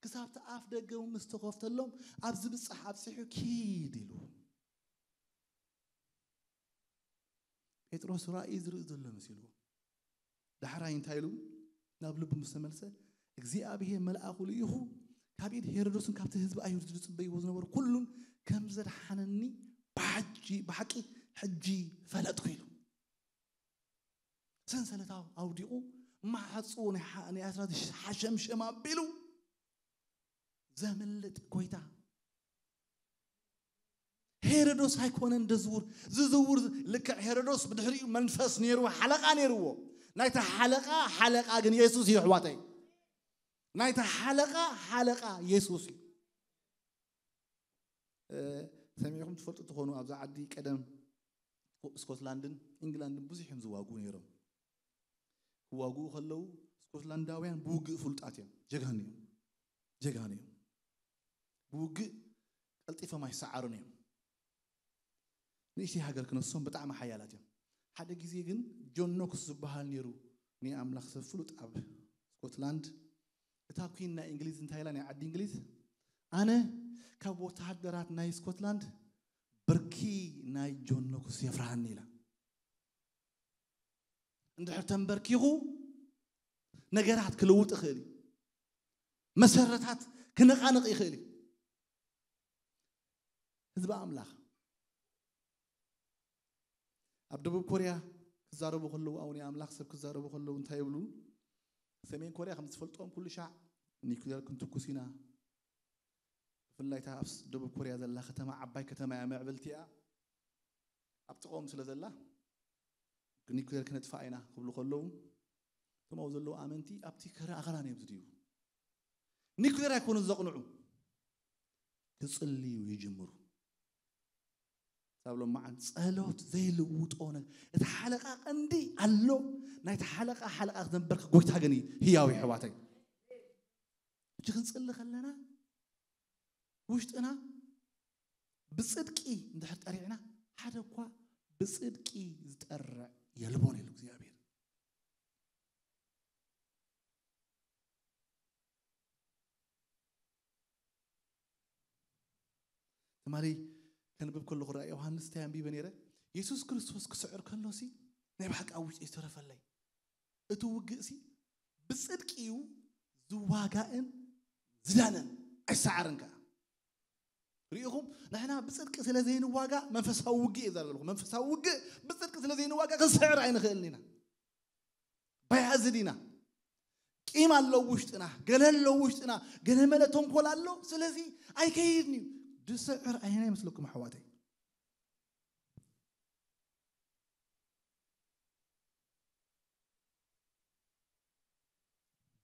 ክሳብቲ ኣፍ ደገ ምስ ተኸፍተሎም ኣብ ዝብፃሕ ኣብፂሑ ኪድ ኢሉ ጴጥሮስ ራእይ ዝርኢ ዘሎ መሲልዎ ዳሕራይ እንታይ ኢሉ ናብ ልቡ ምስ ተመልሰ እግዚኣብሄር መልኣኹ ልኢኹ ካብ ኢድ ሄሮዶስን ካብቲ ህዝቢ ኣይሁድ ዝጽበይዎ ዝነበሩ ኩሉን ከም ዘድሓነኒ ብሓጂ ብሓቂ ሕጂ ፈለጥኩ ኢሉ ሰንሰለታው ኣውዲቑ ማዕፅኡ ናይ ኣስራት ሓሸምሸም ኣቢሉ ዘምልጥ ጎይታ ሄሮዶስ ኣይኮነን ደዝውር ዝዝውር ልክዕ ሄሮዶስ ብድሕሪኡ መንፈስ ነይሩ ሓለቃ ነይርዎ ናይታ ሓለቃ ሓለቃ ግን የሱስ እዩ ኣሕዋተይ ናይታ ሓለቃ ሓለቃ የሱስ እዩ ሰሚዕኹም ትፈልጡ ትኾኑ ኣብዛ ዓዲ ቀደም ስኮትላንድን ኢንግላንድን ብዙሕ እዮም ዝዋግኡ ነይሮም ክዋግኡ ከለዉ ስኮትላንዳውያን ብውግእ ፍሉጣት እዮም ጀጋኑ እዮም ጀጋኑ እዮም ብውግእ ቀልጢፎም ኣይሰዓሩን እዮም ንእሽተይ ሃገር ክነሶም ብጣዕሚ ሓያላት እዮም። ሓደ ግዜ ግን ጆን ኖክስ ዝበሃል ነይሩ፣ ናይ ኣምላኽ ሰብ ፍሉጥ ኣብ ስኮትላንድ። እታ ኩን ናይ እንግሊዝ እንታይ ኢላ፣ ናይ ዓዲ እንግሊዝ፣ ኣነ ካብ ወተሃደራት ናይ ስኮትላንድ ብርኪ ናይ ጆን ኖክስ የፍርሃኒ ኢላ። እንድሕር ተንበርኪኹ ነገራት ክልውጥ ይኽእል እዩ። መሰረታት ክነቓንቕ ይኽእል እዩ። ህዝቢ ኣምላኽ ኣብ ደቡብ ኮርያ ክዛረቡ ከለዉ፣ ኣውኒ ኣምላኽ ሰብ ክዛረቡ ከለዉ እንታይ ይብሉ? ሰሜን ኮርያ ከም ዝፈልጦም ኩሉ ሻዕ ኒኩሌር ክንትኩስ ኢና፣ ብፍላይ እታ ኣብ ደቡብ ኮርያ ዘላ ከተማ ዓባይ ከተማ እያ፣ ምዕብልቲ እያ፣ ኣብ ጥቕኦም ስለ ዘላ ኒኩሌር ክነጥፍኣ ኢና ክብሉ ከለዉ፣ እቶም ኣብኡ ዘለዉ ኣመንቲ ኣብቲ ከረ ኣኽራን እዮም ዝድዩ። ኒኩሌር ኣይኮኑን ዘቕንዑ፣ ክጽልዩ ይጅምሩ። ሳብ ሎም መዓን ጸሎት ዘይልውጦ ነገር። እቲ ሓለቓ ቀንዲ ኣሎ። ናይቲ ሓለቓ ሓለቓ ክዘንበርክ ጎይታ ግን እዩ ህያው፣ ይሕዋተይ። እጂ ክንጽሊ ከለና ውሽጥና ብጽድቂ እንድሕር ጠሪዕና፣ ሓደ እኳ ብጽድቂ ዝጠርዕ የልቦን ኢሉ እግዚኣብሔር። ትማሊ ከንብብ ከለኹ ራእይ ዮሃንስ እንታይ ኣንቢበ ነይረ? የሱስ ክርስቶስ ክስዕር ከሎሲ ናይ ብሓቂ ኣብ ውሽጢ ዝተረፈለይ እቲ ውግእሲ ብጽድቂ እዩ ዝዋጋእን ዝዳነን ኣይሰዓርን ከኣ። ርኢኹም፣ ንሕና ብጽድቂ ስለ ዘይንዋጋእ መንፈሳዊ ውግእ እየ ዘረልኩ። መንፈሳዊ ውግእ ብጽድቂ ስለ ዘይንዋጋእ ክንስዕር ኣይንኽእልን ኢና። ባያዝድ ኢና። ቂም ኣሎ ውሽጥና፣ ገለ ኣሎ ውሽጥና፣ ገለ መለ ተንኮል ኣሎ። ስለዚ ኣይከይድን እዩ። ድስዕር ኣይነ ይመስለኩም ኣሕዋተይ?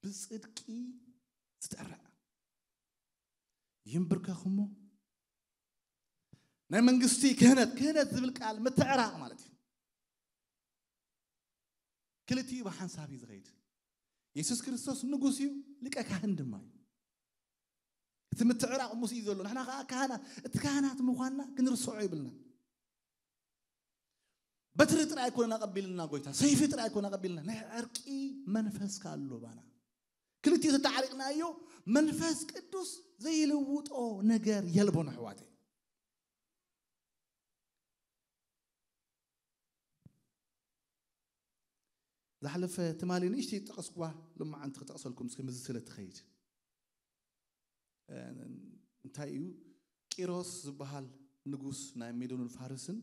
ብጽድቂ ዝጠርዕ ይንብርከኽ እሞ ናይ መንግስቲ ክህነት፣ ክህነት ዝብል ቃል ምትዕራቕ ማለት እዩ። ክልቲኡ ብሓንሳብ እዩ ዝኸይድ። የሱስ ክርስቶስ ንጉስ እዩ፣ ሊቀ ካህን ድማ እዩ። እቲ ምትዕራቕ ምስኡ እዩ ዘሎ። ንሕና ከዓ ካህናት፣ እቲ ካህናት ምዃንና ክንርስዖ ይብልና። በትሪ ጥራይ ኣይኮነን ኣቐቢልና ጎይታ፣ ሰይፊ ጥራይ ኣይኮነን ኣቐቢልና፣ ናይ ዕርቂ መንፈስ ከኣ ኣሎ ባና። ክልቲኡ ተተዓሪቕናዮ መንፈስ ቅዱስ ዘይልውጦ ነገር የልቦን ኣሕዋተይ። ዝሓለፈ ትማሊ ንእሽተይ ጠቐስኩዋ፣ ሎማዓንቲ ክጠቕሰልኩም እስኪ፣ ምዚ ስለ ትኸይድ። እ፣ እንታይ እዩ? ቂሮስ ዝበሃል ንጉስ ናይ ሜዶንን ፋርስን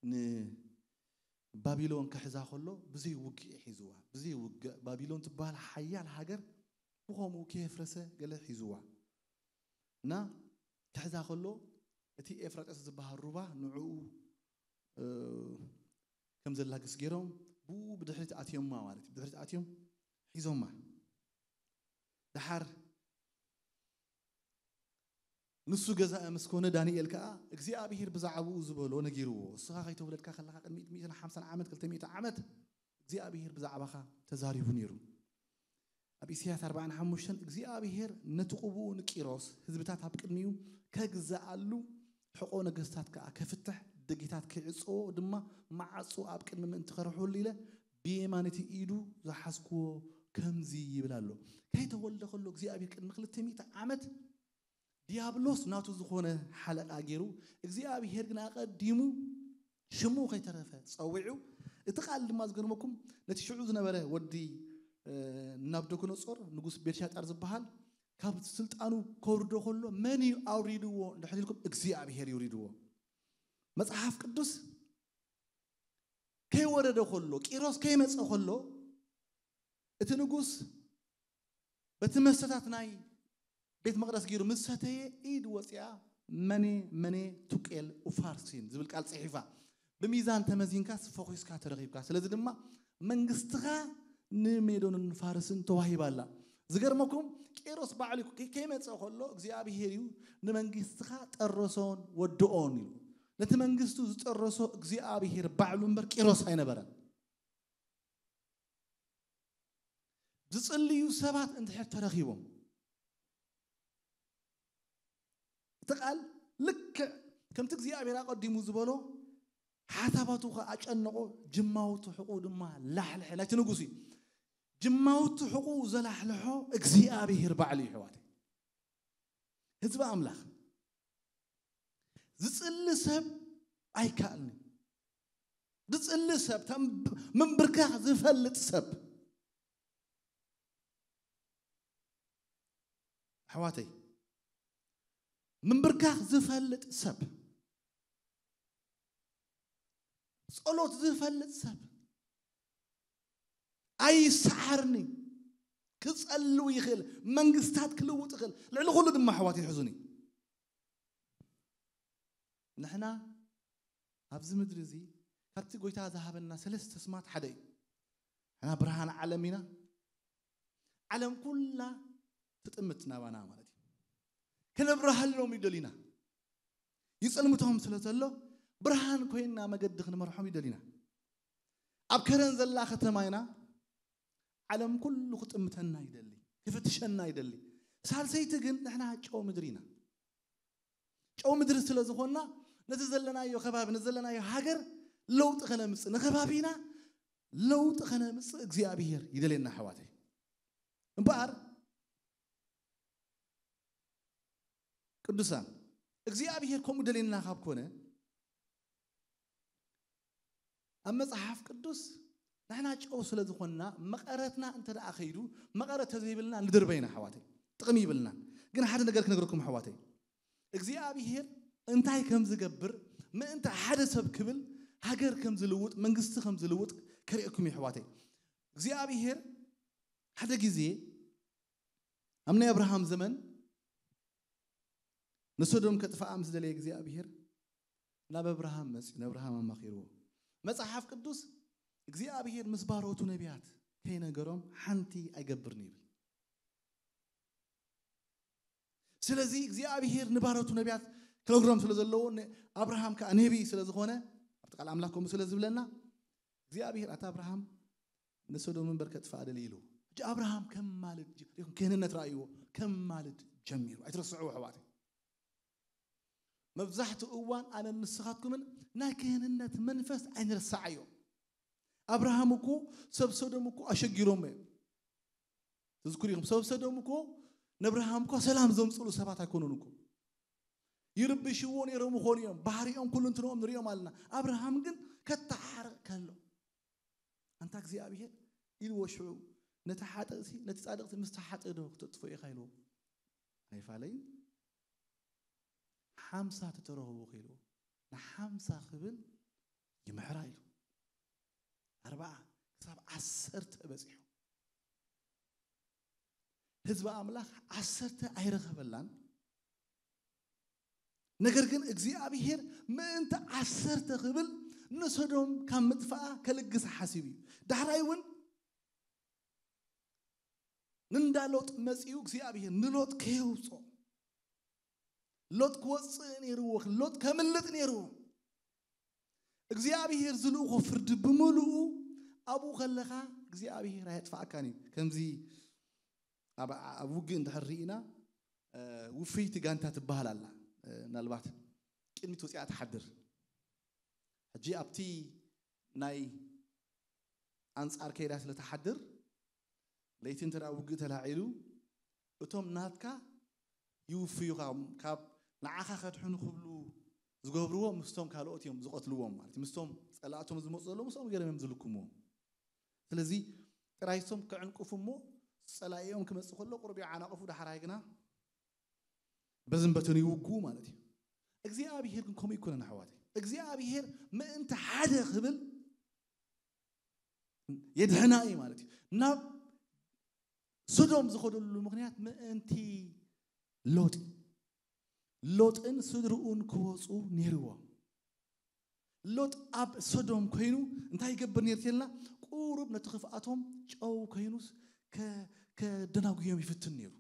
ንባቢሎን ክሕዛ ከሎ ብዘይ ውግእ ሒዝዋ። ብዘይ ውግእ፣ ባቢሎን ትበሃል ሓያል ሃገር ብኸምኡ ከየፍረሰ ገለ ሒዝዋ። እና ክሕዛ ከሎ እቲ ኤፍራጠስ ዝበሃል ሩባ ንዕኡ፣ እ፣ ከም ዘላግስ ገይሮም ብኡ ብድሕሪት ኣትዮማ ማለት እዩ። ብድሕሪት ኣትዮም ሒዞማ። ደሓር ንሱ ገዛኢ ምስ ኮነ፣ ዳንኤል ከኣ እግዚኣብሄር ብዛዕባኡ ዝበሎ ነጊርዎ። እስኻ ከይተወለድካ ከለኻ ቅድሚ ሚእትን ሓምሳን ዓመት፣ ክልተ ሚእቲ ዓመት እግዚኣብሄር ብዛዕባኻ ተዛሪቡ ነይሩ። ኣብ ኢሳያስ ኣርባዓን ሓሙሽተን እግዚኣብሄር ነቲ ቅቡኡ ንቂሮስ ህዝብታት ኣብ ቅድሚኡ ከግዝኣሉ፣ ሕቖ ነገስታት ከኣ ከፍትሕ፣ ደጌታት ከይዕጸዎ ድማ፣ ማዕጾ ኣብ ቅድሚ ምእንቲ ከርሕሉ ኢለ ብየማነይቲ ኢዱ ዝሓዝክዎ ከምዚ ይብል ኣሎ። ከይተወልደ ከሎ እግዚኣብሄር ቅድሚ ክልተ ሚእቲ ዓመት ዲያብሎስ ናቱ ዝኾነ ሓለቓ ገይሩ፣ እግዚኣብሄር ግን ኣቐዲሙ ሽሙ ከይተረፈ ጸዊዑ። እቲ ቃል ድማ ዝገርመኩም፣ ነቲ ሽዑ ዝነበረ ወዲ፣ እ፣ ናቡከደነጾር፣ ንጉስ ቤልሻጣር ዝበሃል፣ ካብ ስልጣኑ ከውርዶ ከሎ መን እዩ ኣውሪድዎ እንድሕር ኢልኩም፣ እግዚኣብሄር ይውሪድዎ። መጽሓፍ ቅዱስ ከይወረደ ከሎ፣ ቂሮስ ከይመጸ ከሎ፣ እቲ ንጉስ በቲ መስተታት ናይ ቤት መቕደስ ገይሩ ምስ ሰተየ፣ ኢድ ወፂኣ፣ መኔ መኔ ቱቄል ኡፋርሲን ዝብል ቃል ጽሒፋ። ብሚዛን ተመዚንካስ ፈኺስካ ተረኺብካ። ስለዚ ድማ መንግስትኻ ንሜዶንን ፋርስን ተዋሂባ ኣላ። ዝገርመኩም፣ ቂሮስ ባዕሉ ከ-፣ ከይመጸ ከሎ እግዚኣብሄር እዩ ንመንግስትኻ ጠረሶን ወድኦን ኢሉ። ነቲ መንግስቱ ዝጠረሶ እግዚኣብሄር ባዕሉ እምበር ቂሮስ ኣይነበረን። ዝጽልዩ ሰባት እንድሕር ተረኺቦም፣ እቲ ቃል ልክዕ ከምቲ እግዚኣብሔር ኣቐዲሙ ዝበሎ፣ ሓሳባቱ ከኣ ኣጨነቖ፣ ጅማውቱ ሕቑ ድማ ላሕልሐ። ናይቲ ንጉስ እዩ። ጅማውቱ ሕቑ ዘላሕልሖ እግዚኣብሔር ባዕሉ እዩ፣ ኣሕዋተይ። ህዝቢ ኣምላኽ፣ ዝጽሊ ሰብ ኣይከኣልኒ። ዝጽሊ ሰብ፣ ተም-፣ ምንብርካኽ ዝፈልጥ ሰብ። ኣሕዋተይ፣ ምንብርካኽ ዝፈልጥ ሰብ፣ ጸሎት ዝፈልጥ ሰብ ኣይሰዓርኒ። ክጸልው ይኽእል፣ መንግስታት ክልውጥ ይኽእል። ልዕሊ ኩሉ ድማ ኣሕዋተይ፣ ሕዙኒ። ንሕና ኣብዚ ምድሪ እዚ ካብቲ ጎይታ ዝሃበና ሰለስተ ስማት ሓደ እዩ። ንሕና ብርሃን ዓለም ኢና። ዓለም ኩላ ትጥምት ናባና ማለት እዩ። ከነብርሃሎም ይደሊና። ይጸልምቶም ስለ ዘሎ ብርሃን ኮይንና መገዲ ክንመርሖም ይደሊና። ኣብ ከረን ዘላ ከተማ ኢና። ዓለም ኩሉ ክጥምተና ይደሊ፣ ክፍትሸና ይደሊ። ሳልሰይቲ ግን ንሕና ጨው ምድሪ ኢና። ጨው ምድሪ ስለ ዝኾንና ነቲ ዘለናዮ ከባቢ፣ ነቲ ዘለናዮ ሃገር ለውጢ ከነምጽእ፣ ንከባቢና ለውጢ ከነምጽእ እግዚኣብሔር ይደልየና ኣሕዋተይ። እምበኣር ቅዱሳን፣ እግዚኣብሔር ከምኡ ደልየና ካብ ኮነ፣ ኣብ መጽሓፍ ቅዱስ ንሕና ጨው ስለ ዝኾንና፣ መቐረትና እንተ ደኣ ከይዱ፣ መቐረት ተዘይብልና ንድርበ ኢና ኣሕዋተይ። ጥቕሚ ይብልናን። ግን ሓደ ነገር ክነግረኩም ኣሕዋተይ። እግዚኣብሔር እንታይ ከም ዝገብር፣ ምእንቲ ሓደ ሰብ ክብል፣ ሃገር ከም ዝልውጥ፣ መንግስቲ ከም ዝልውጥ ከርእየኩም እዩ ኣሕዋተይ። እግዚኣብሔር ሓደ ግዜ ኣብ ናይ ኣብርሃም ዘመን ንሶዶም ከጥፍኣ ምስ ደለየ እግዚኣብሔር ናብ ኣብርሃም መጺኡ፣ ንኣብርሃም ኣማኺርዎ። መጽሓፍ ቅዱስ እግዚኣብሔር ምስ ባሮቱ ነቢያት ከይነገሮም ሓንቲ ኣይገብርን ይብል። ስለዚ እግዚኣብሔር ንባሮቱ ነቢያት ክነግሮም ስለ ዘለዎ፣ ነ-፣ ኣብርሃም ከኣ ነቢ ስለ ዝኾነ፣ ኣብቲ ቃል ኣምላኽ ከምኡ ስለ ዝብለና፣ እግዚኣብሔር ኣታ ኣብርሃም ንሶዶም እምበር ከጥፍኣ ደልዩ ኢሉ። ሕጂ ኣብርሃም ከም ማልድ ጀ-፣ ሪኢኹም ክህንነት ረኣይዎ፣ ከም ማልድ ጀሚሩ። ኣይትረስዕዎ ኣሕዋተይ። መብዛሕትኡ እዋን ኣነን ንስኻትኩምን ናይ ክህንነት መንፈስ ኣይንረስዓዮ። ኣብርሃም እኮ ሰብ ሶዶም እኮ ኣሸጊሮሞ እዮም። ትዝክሩ ኢኹም፣ ሰብ ሶዶም እኮ ንኣብርሃም እኮ ሰላም ዘምጽሉ ሰባት ኣይኮኑን እኮ። ይርብሽዎ ነይሮም ይኾኑ እዮም። ባህሪኦም ኩሉ እንትንኦም ንሪኦም ኣለና። ኣብርሃም ግን ከተሓርቕ ከሎ፣ ኣንታ እግዚኣብሔር ኢልዎ ሽዑ፣ ነቲ ሓጥእሲ፣ ነቲ ጻድቕሲ ምስ ተሓጥእ ዶ ክተጥፍኦ ኢኻ ኢልዎ። ኣይፋለይን። ሓምሳ ተተረኽቡ ኢልዎ። ንሓምሳ ክብል ይምሕራ ኢሉ። ኣርባዓ ክሳብ ዓሰርተ በጺሑ። ህዝቢ ኣምላኽ ዓሰርተ ኣይረኸበላን። ነገር ግን እግዚኣብሔር ምእንቲ ዓሰርተ ክብል ንሶዶም ካብ ምጥፋኣ ከልግስ ሓሲቡ እዩ። ዳሕራይ እውን ንንዳ ሎጥ መጺኡ እግዚኣብሔር ንሎጥ ከየውጾ፣ ሎጥ ክወጽእ ነይርዎ፣ ሎጥ ከምልጥ ነይርዎ። እግዚኣብሔር ዝልእኾ ፍርዲ ብምሉኡ ኣብኡ ከለኻ እግዚኣብሔር ኣየጥፍኣካን እዩ። ከምዚ ኣብ፣ ኣብ ውግእ እንድሕር ርኢና፣ እ፣ ውፍይቲ ጋንታ ትበሃል ኣላ። እ፣ ምናልባት ቅድሚት ወፂኣ ትሓድር። ሕጂ ኣብቲ ናይ ኣንጻር ከይዳ ስለ ትሓድር፣ ለይቲ እንተ ደኣ ውግእ ተላዒሉ፣ እቶም ናትካ ይውፍዩኻ። ካብ ንዓኻ ከድሕኑ ክብሉ ዝገብርዎ ምስቶም ካልኦት እዮም ዝቐትልዎም ማለት እዩ። ምስቶም ጸላእቶም ዝመጹ ዘለዉ ምስኦም ገይሮም እዮም ዝልክምዎም። ስለዚ ጥራይ እሶም ክዕንቅፉ እሞ ጸላኢኦም ክመጽእ ከሎ ቁሩብ ይዓናቕፉ፣ ዳሕራይ ግና በዝን በትን ይውግኡ ማለት እዩ። እግዚኣብሄር ግን ከምኡ ኣይኮነን ኣሕዋተይ። እግዚኣብሄር ምእንቲ ሓደ ክብል የድሕና እዩ ማለት እዩ። ናብ ሶዶም ዝኸደሉ ምኽንያት ምእንቲ ሎጥ እዩ። ሎጥን ስድርኡን ክወፁ ነይርዎም። ሎጥ ኣብ ሶዶም ኮይኑ እንታይ ይገብር ነይሩ ተልና፣ ቁሩብ ነቲ ክፍኣቶም ጨው ኮይኑስ ከ-፣ ከደናጉዮም ይፍትን ነይሩ።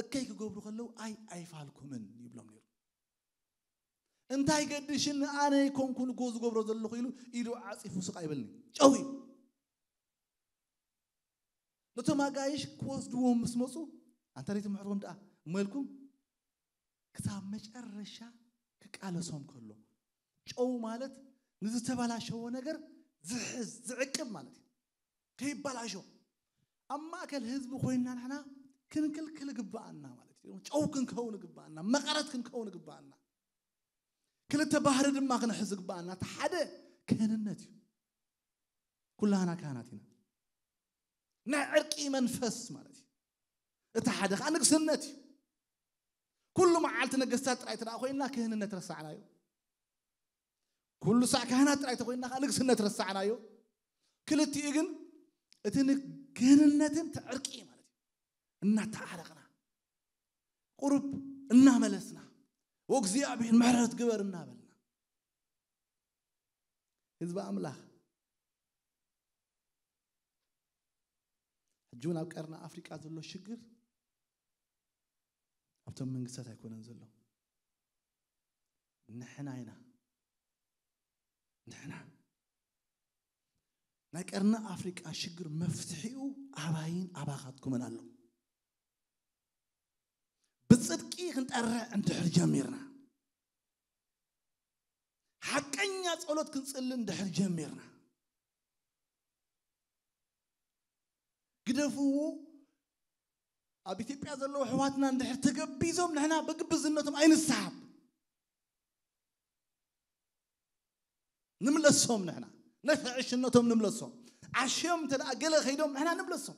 እከይ ክገብሩ ከለዉ ኣይ ኣይፋልኩምን ይብሎም ነይሩ። እንታይ ገድሽኒ ኣነ ኣይኮንኩን እኮ ዝገብሮ ዘለኹ ኢሉ ኢዱ ዓፂፉ ስቕ ኣይበልኒ። ጨው እዩ። ነቶም ኣጋይሽ ክወስድዎም ምስ መፁ፣ ኣንታ ደይ ትምሕርዎም ደኣ እሞ ኢልኩም ክሳብ መጨረሻ ክቃለሶም ከሎ፣ ጨው ማለት ንዝተበላሸወ ነገር ዝሕዝ ዝዕቅብ ማለት እዩ። ከይበላሾ ኣብ ማእከል ህዝቢ ኮይንና ንሕና ክንክልክል ግባኣና ማለት እዩ። ጨው ክንከውን ግባኣና፣ መቐረት ክንከውን ግባኣና። ክልተ ባህሪ ድማ ክንሕዝ ግባኣና። እቲ ሓደ ክህንነት እዩ። ኩላህና ካህናት ኢና። ናይ ዕርቂ መንፈስ ማለት እዩ። እቲ ሓደ ከዓ ንግስነት እዩ። ኩሉ መዓልቲ ነገስታት ጥራይ ተደኣ ኮይንና ክህንነት ረሳዕናዮ። ኩሉ ሳዕ ካህናት ጥራይ ተኮይንና ከዓ ንግስነት ረሳዕናዮ። ክልቲኡ ግን እቲ ን- ክህንነትን እቲ ዕርቂ ማለት እዩ። እናተዓረቕና ቁሩብ እናመለስና ወእግዚኣብሔር ምሕረት ግበር እናበልና ህዝቢ ኣምላኽ ሕጂ እውን ኣብ ቀርኒ ኣፍሪቃ ዘሎ ሽግር ኣብቶም መንግስታት ኣይኮነን ዘሎ። ንሕና ኢና። ንሕና ናይ ቀርኒ ኣፍሪቃ ሽግር መፍትሒኡ ኣባይን ኣባኻትኩምን ኣሎ። ብጽድቂ ክንጠርዕ እንድሕር ጀሚርና፣ ሓቀኛ ጸሎት ክንጽሊ እንድሕር ጀሚርና፣ ግደፍዎ። ኣብ ኢትዮጵያ ዘለዉ ኣሕዋትና እንድሕር ተገቢዞም ንሕና ብግብዝነቶም ኣይንሰሓብ። ንምለሶም ንሕና ነቲ ዕሽነቶም ንምለሶም። ዓሽዮም እንተ ደኣ ገለ ከይዶም ንሕና ንምለሶም።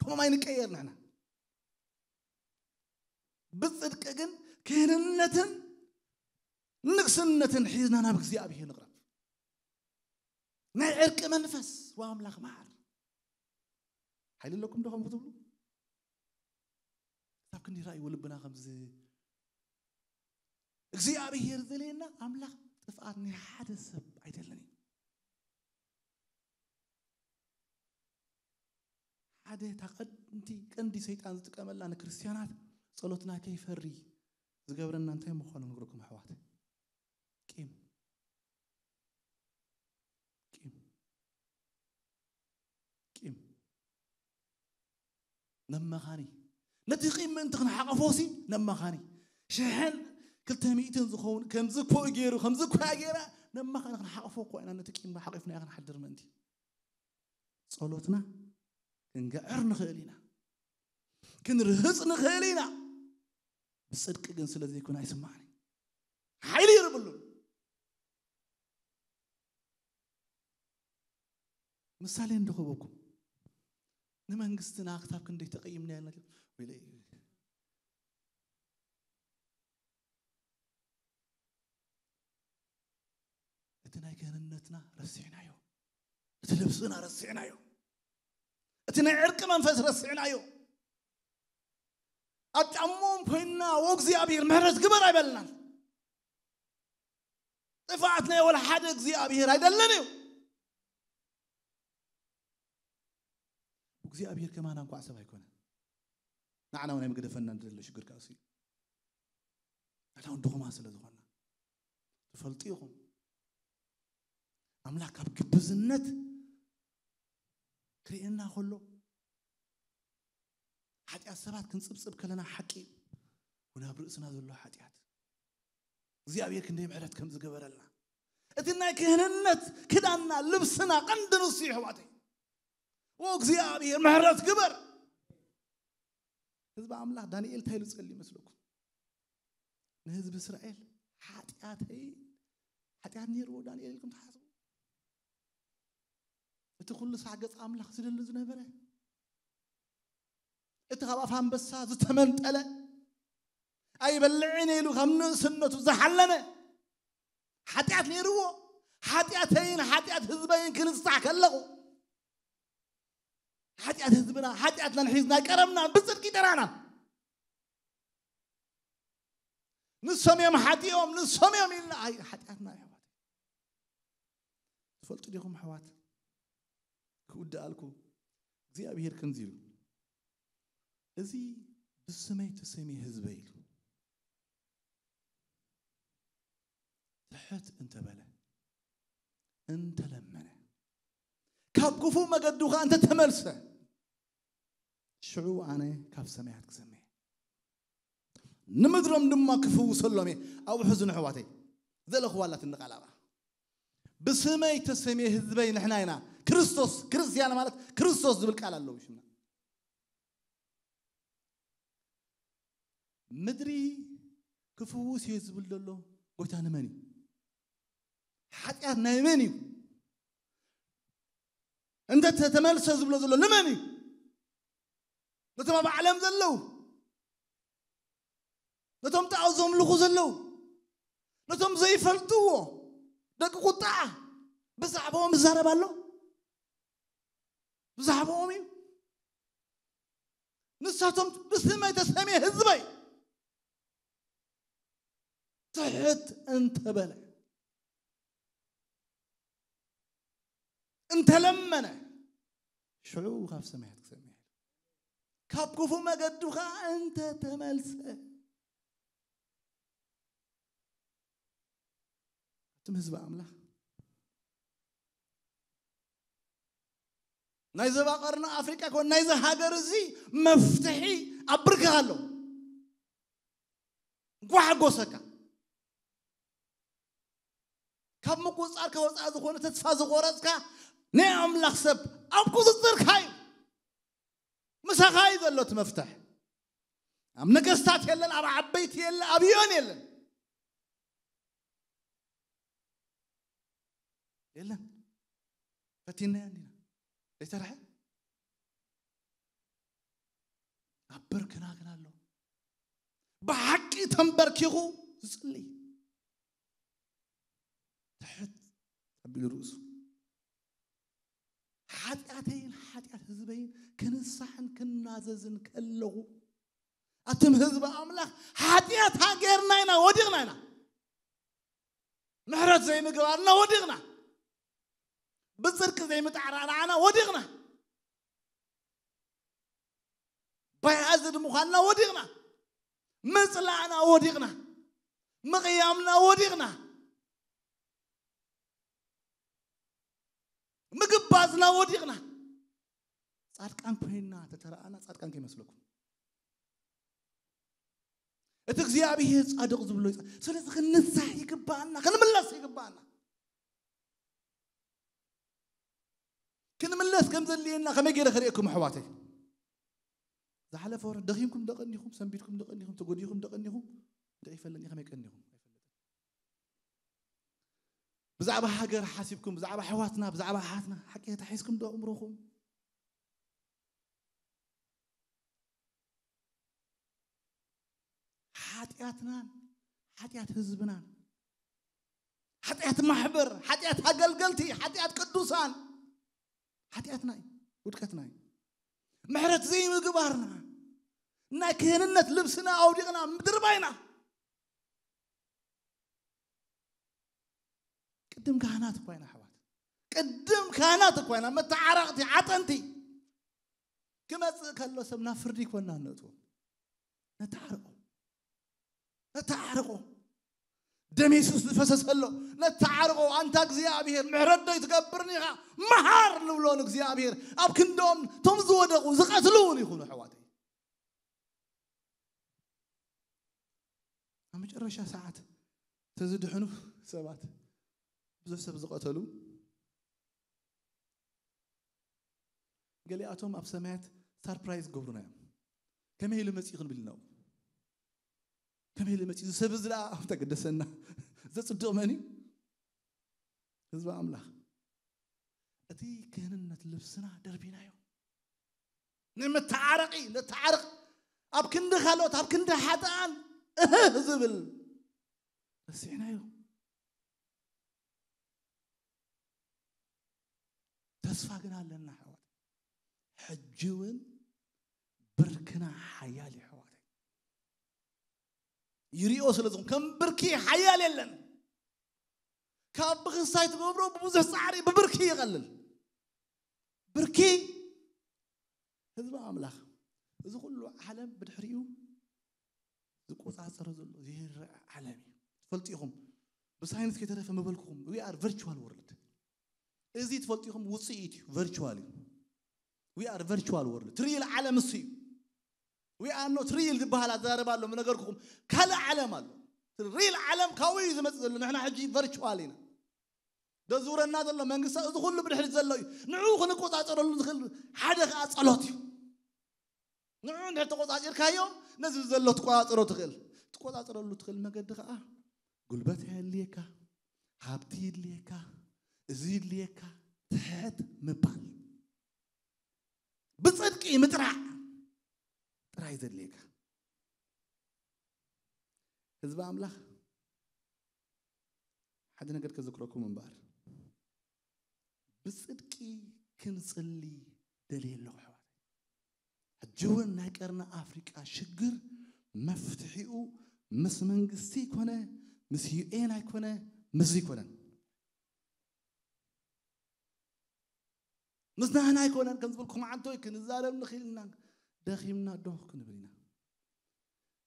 ከምኦም ኣይንቀየር ንሕና። ብጽድቂ ግን ክህንነትን ንግስነትን ሒዝና ናብ እግዚኣብሔር ንቕረብ። ናይ ዕርቂ መንፈስ ወኣምላኽ መሓር ሓይሊ ኣለኩም ዶ ከም ክትብሉ ክሳብ ክንዲ ራእይዎ ልብና ከምዚ እግዚኣብሔር ዝደልየና ኣምላኽ ጥፍኣት ናይ ሓደ ሰብ ኣይደልን እዩ። ሓደ እታ ቀንቲ ቀንዲ ሰይጣን ዝጥቀመላ ንክርስትያናት ጸሎትና ከይፈሪ ዝገብረና እንታይ ምዃኑ ነግረኩም ኣሕዋት። ቂም ቂም ቂም ነመኻኒ ነቲ ቂም ምእንቲ ክንሓቐፎሲ ነመኻኒ ሽሕን ክልተ ሚእትን ዝኸውን ከምዚ እኮ እዩ ገይሩ ከምዚ እኮ እያ ገይራ ነመኻኒ ክንሓቕፎ እኮ ኢና ነቲ ቂም ሓቒፍና ክንሓድር ምእንቲ ጸሎትና ክንገዕር ንኽእል ኢና ክንርህጽ ንኽእል ኢና ብጽድቂ ግን ስለ ዘይኮነ ኣይስማዕን ሓይሊ የብሉን ምሳሌ እንዶ ክህበኩም ንመንግስትና ክሳብ ክንደይ ተቐይምና ያልና እቲ ናይ ክህንነትና ረሲዕናዮ እቲ ልብስና ረሲዕናዮ እቲ ናይ ዕርቂ መንፈስ ረሲዕናዮ ኣብ ጫሞም ኮይንና ወእግዚኣብሔር ምሕረት ግበር ኣይበልናን ጥፍኣት ናይ ወላ ሓደ እግዚኣብሔር ኣይደልን እዩ እግዚኣብሔር ከማና እንኳዕ ሰብ ኣይኮነ ንዓና እውን ኣይመግደፈና ንደሎ ሽግር ከኣሱ እዩ ንሕና እውን ድኹማት ስለ ዝኾንና ትፈልጡ ኢኹም ኣምላኽ ካብ ግብዝነት ክርእየና ከሎ ሓጢኣት ሰባት ክንጽብጽብ ከለና ሓቂ እዩ እውን ኣብ ርእስና ዘሎ ሓጢኣት እግዚኣብሔር ክንደይ ምሕረት ከም ዝገበረልና እቲ ናይ ክህንነት ክዳንና ልብስና ቀንዲ ንሱ እዩ ኣሕዋተይ ወእግዚኣብሔር ምሕረት ግበር ህዝቢ ኣምላኽ ዳንኤል እንታይ ኢሉ ጸሊ ይመስለኩም ንህዝቢ እስራኤል ሓጢኣተይ ሓጢኣት ነይርዎ ዳንኤል ኢልኩም ትሓስቡ እቲ ኩሉ ሳዕ ገጽ ኣምላኽ ዝደሊ ዝነበረ እቲ ካብ ኣፍ ኣንበሳ ዝተመንጠለ ኣይበልዕን ኢሉ ካብ ንእስነቱ ዝሓለነ ሓጢኣት ነይርዎ ሓጢኣተይን ሓጢኣት ህዝበይን ክንስታሕ ከለኹ ሓጢኣት ህዝብና ሓጢኣትናን ሒዝና ቀረብና ብፅድቂ ጠራና ንሶም እዮም ሓጢኦም ንሶም እዮም ኢልና ኣይ ሓጢኣትና ኣሕዋት ትፈልጡ ዲኹም ኣሕዋት ክውድኣልኩ እግዚኣብሔር ከምዚ ኢሉ እዚ ብስመይ ተሰሚ ህዝበ ኢሉ ትሕት እንተበለ እንተለመነ ካብ ክፉእ መገዱ ከዓ እንተተመልሰ ሽዑ ኣነ ካብ ሰማያት ክሰምየ ንምድሮም ድማ ክፍውሰሎም እየ ኣብኡ ሕዙን ኣሕዋተይ ዘለኽዋ ኣላትኒ ቃል ኣብኣ። ብስመይ ተሰምየ ህዝበይ ንሕና ኢና። ክርስቶስ፣ ክርስትያን ማለት ክርስቶስ ዝብል ቃል ኣለዎ ሽምና። ምድሪ ክፍውስ እየ ዝብል ዘሎ ጎይታ ንመን እዩ? ሓጢኣት ናይ መን እዩ? እንተ ተመልሰ ዝብሎ ዘሎ ንመን እዩ? ነቶም ኣብ ዓለም ዘለዉ፣ ነቶም ጣዖት ዘምልኹ ዘለዉ፣ ነቶም ዘይፈልጥዎ ደቂ ቁጣዓ ብዛዕባኦም ይዛረብ ኣሎ። ብዛዕባኦም እዩ። ንሳቶም ብስመይ ተሰምየ ህዝበይ ትሕት እንተበለ፣ እንተለመነ፣ ሽዑ ካብ ሰማያት ክሰምዕ፣ ካብ ክፉ መገዱ ኸዓ እንተተመልሰ። ኣቱም ህዝቢ ኣምላኽ፣ ናይ ዞባ ቀርኒ ኣፍሪቃ ኮን ናይዚ ሃገር እዚ መፍትሒ ኣብ ብርክኻ ኣሎ። እንኳ ሓጎሰካ። ካብ ምቁፅፃር ከወፃ ዝኾነ ተስፋ ዝቆረፅካ ናይ ኣምላኽ ሰብ ኣብ ቁፅፅርካ እዩ። ምሳኻ እዩ ዘሎ እቲ መፍትሕ። ኣብ ነገስታት የለን፣ ኣብ ዓበይቲ የለ፣ ኣብ ዮን የለን። የለን። ፈቲናዮ እንዲና። ዘይሰርሐ? ኣብ ብርክና ግን ኣሎ። ብሓቂ ተንበርኪኹ ዝጽሊ። ትሕት ኣቢሉ ርእሱ። ሓጢኣተይን ሓጢኣት ህዝበይን ክንሳሕን ክናዘዝን ከለኹ፣ ኣቱም ህዝቢ ኣምላኽ፣ ሓጢኣት ሃገርና ኢና፣ ወዲቕና ኢና። ምሕረት ዘይምግባርና ወዲቕና። ብጽድቂ ዘይምጣዕራዕና ወዲቕና። ባይኣዝድ ምዃንና ወዲቕና። ምጽላእና ወዲቕና። ምቕያምና ወዲቕና። ምግባዝና ወዲቕና። ጻድቃን ኮይንና ተተረኣና ጻድቃን ከይመስለኩም። እቲ እግዚኣብሔር ጻድቕ ዝብሎ ይጻ-፣ ስለዚ ክንንሳሕ ይግባኣና፣ ክንምለስ ይግባኣና። ክንምለስ ከም ዘድልየና ከመይ ገይረ ክርእየኩም ኣሕዋተይ? ዝሓለፈ ወረ ደኺምኩም ደቐኒኹም፣ ሰንቢድኩም ደቐኒኹም፣ ተጎዲኹም ደቐኒኹም፣ እንታይ ይፈለኒ ከመይ ቀኒኹም? ብዛዕባ ሃገር ሓሲብኩም፣ ብዛዕባ ኣሕዋትና፣ ብዛዕባ ኣሓትና ሓቂ ተታሒዝኩም ዶ ኣእምሮኹም? ሓጢኣትናን፣ ሓጢኣት ህዝብናን፣ ሓጢኣት ማሕበር፣ ሓጢኣት ኣገልገልቲ፣ ሓጢኣት ቅዱሳን፣ ሓጢኣትና እዩ፣ ውድቀትና እዩ። ምሕረት ዘይምግባርና፣ ናይ ክህንነት ልብስና ኣውዲቕና ምድርባይና። ቅድም ካህናት እኳ ኢና ኣሕዋት፣ ቅድም ካህናት እኳ ኢና፣ መተዓረቕቲ፣ ዓጠንቲ። ክመጽእ ከሎ ሰብ ናብ ፍርዲ ይኮና ነእትዎ። ነተዓርቆ፣ ነተዓርቆ። ደም የሱስ ዝፈሰሰ ኣሎ፣ ነተዓርቆ። ኣንታ እግዚኣብሔር፣ ምሕረት ዶ ይትገብርኒ ኢኻ? መሃር ንብሎ ንእግዚኣብሔር። ኣብ ክንዶም ቶም ዝወደቑ ዝቐትሉ እውን ይኹኑ ኣሕዋተይ። ኣብ መጨረሻ ሰዓት ተዝድሕኑ ሰባት፣ ብዙሕ ሰብ ዝቐተሉ፣ ገሊኣቶም ኣብ ሰማያት ሳርፕራይዝ ገብሩና እዮም። ከመይ ኢሉ መጺኡ ክንብል ኢና። ከመይ ኢሉ መጺኡ? እዚ ሰብ እዚ ደኣ ኣብ ተገደሰና። ዘጽድቕ መን እዩ? ህዝቢ ኣምላኽ። እቲ ክህንነት ልብስና ደርቢናዮ። ንመተዓረቂ፣ ነተዓርቕ። ኣብ ክንዲ ካልኦት፣ ኣብ ክንዲ ሓጥኣን እህ ዝብል ረሲዕናዮ። ተስፋ ግን ኣለና ኣሕዋት። ሕጂ እውን ብርክና ሓያል እዩ ኣሕዋተይ። ይሪኦ ስለ ዝኾን ከም ብርኪ ሓያል የለን። ካብ ብኽስታይ ትገብሮ ብብዙሕ ጻዕሪ ብብርኪ ይቐልል። ብርኪ ህዝቢ ኣምላኽ፣ እዚ ኩሉ ዓለም ብድሕሪኡ ዝቆጻጸሮ ዘሎ ዘይርአ ዓለም እዩ። ትፈልጡ ኢኹም፣ ብሳይንስ ከይተረፈ ምበልኩኹም፣ we are virtual world። እዚ ትፈልጡ ኢኹም፣ ውጽኢት እዩ፣ ቨርቹዋል እዩ። We are virtual world። እቲ ሪል ዓለም እሱ እዩ። We are not real ዝበሃል ኣዘራርባ ኣሎ፣ ምነገርኩኹም፣ ካልእ ዓለም ኣሎ። ሪል ዓለም ካብኡ እዩ ዝመጽእ ዘሎ። ንሕና ሕጂ ቨርቹዋል ኢና። ደዙረና ዘሎ መንግስቲ፣ እዚ ኩሉ ብድሕሪት ዘሎ እዩ። ንዑ ክንቆጻጸረሉ ዝኽእል ሓደ ከኣ ጸሎት እዩ። ንዑ እንድሕር ተቆጻጺርካዮ፣ ነዚ ዘሎ ትቆጻጸሮ ትኽእል። ትቆጻጸረሉ ትኽእል መገዲ ከኣ ጉልበት የድልየካ፣ ሃብቲ የድልየካ፣ እዚ የድልየካ፣ ትሕት ምባል፣ ብጽድቂ ምጥራዕ ጥራይ ዘድልየካ። ህዝቢ ኣምላኽ፣ ሓደ ነገር ከዝክረኩም እምበኣር፣ ብጽድቂ ክንጽሊ ደልየ ኣለኹ ኣሕዋት። ሕጂ እውን ናይ ቀርኒ ኣፍሪቃ ሽግር መፍትሒኡ ምስ መንግስቲ ኣይኮነ፣ ምስ ዩ ኤን ኣይኮነ፣ ምስ ኣይኮነን፣ ምስ ናህና ኣይኮነን። ከም ዝበልኩም ዓንቶይ ክንዛረብ ንኽእል ኢና። ደኺምና ዶ ክንብል ኢና።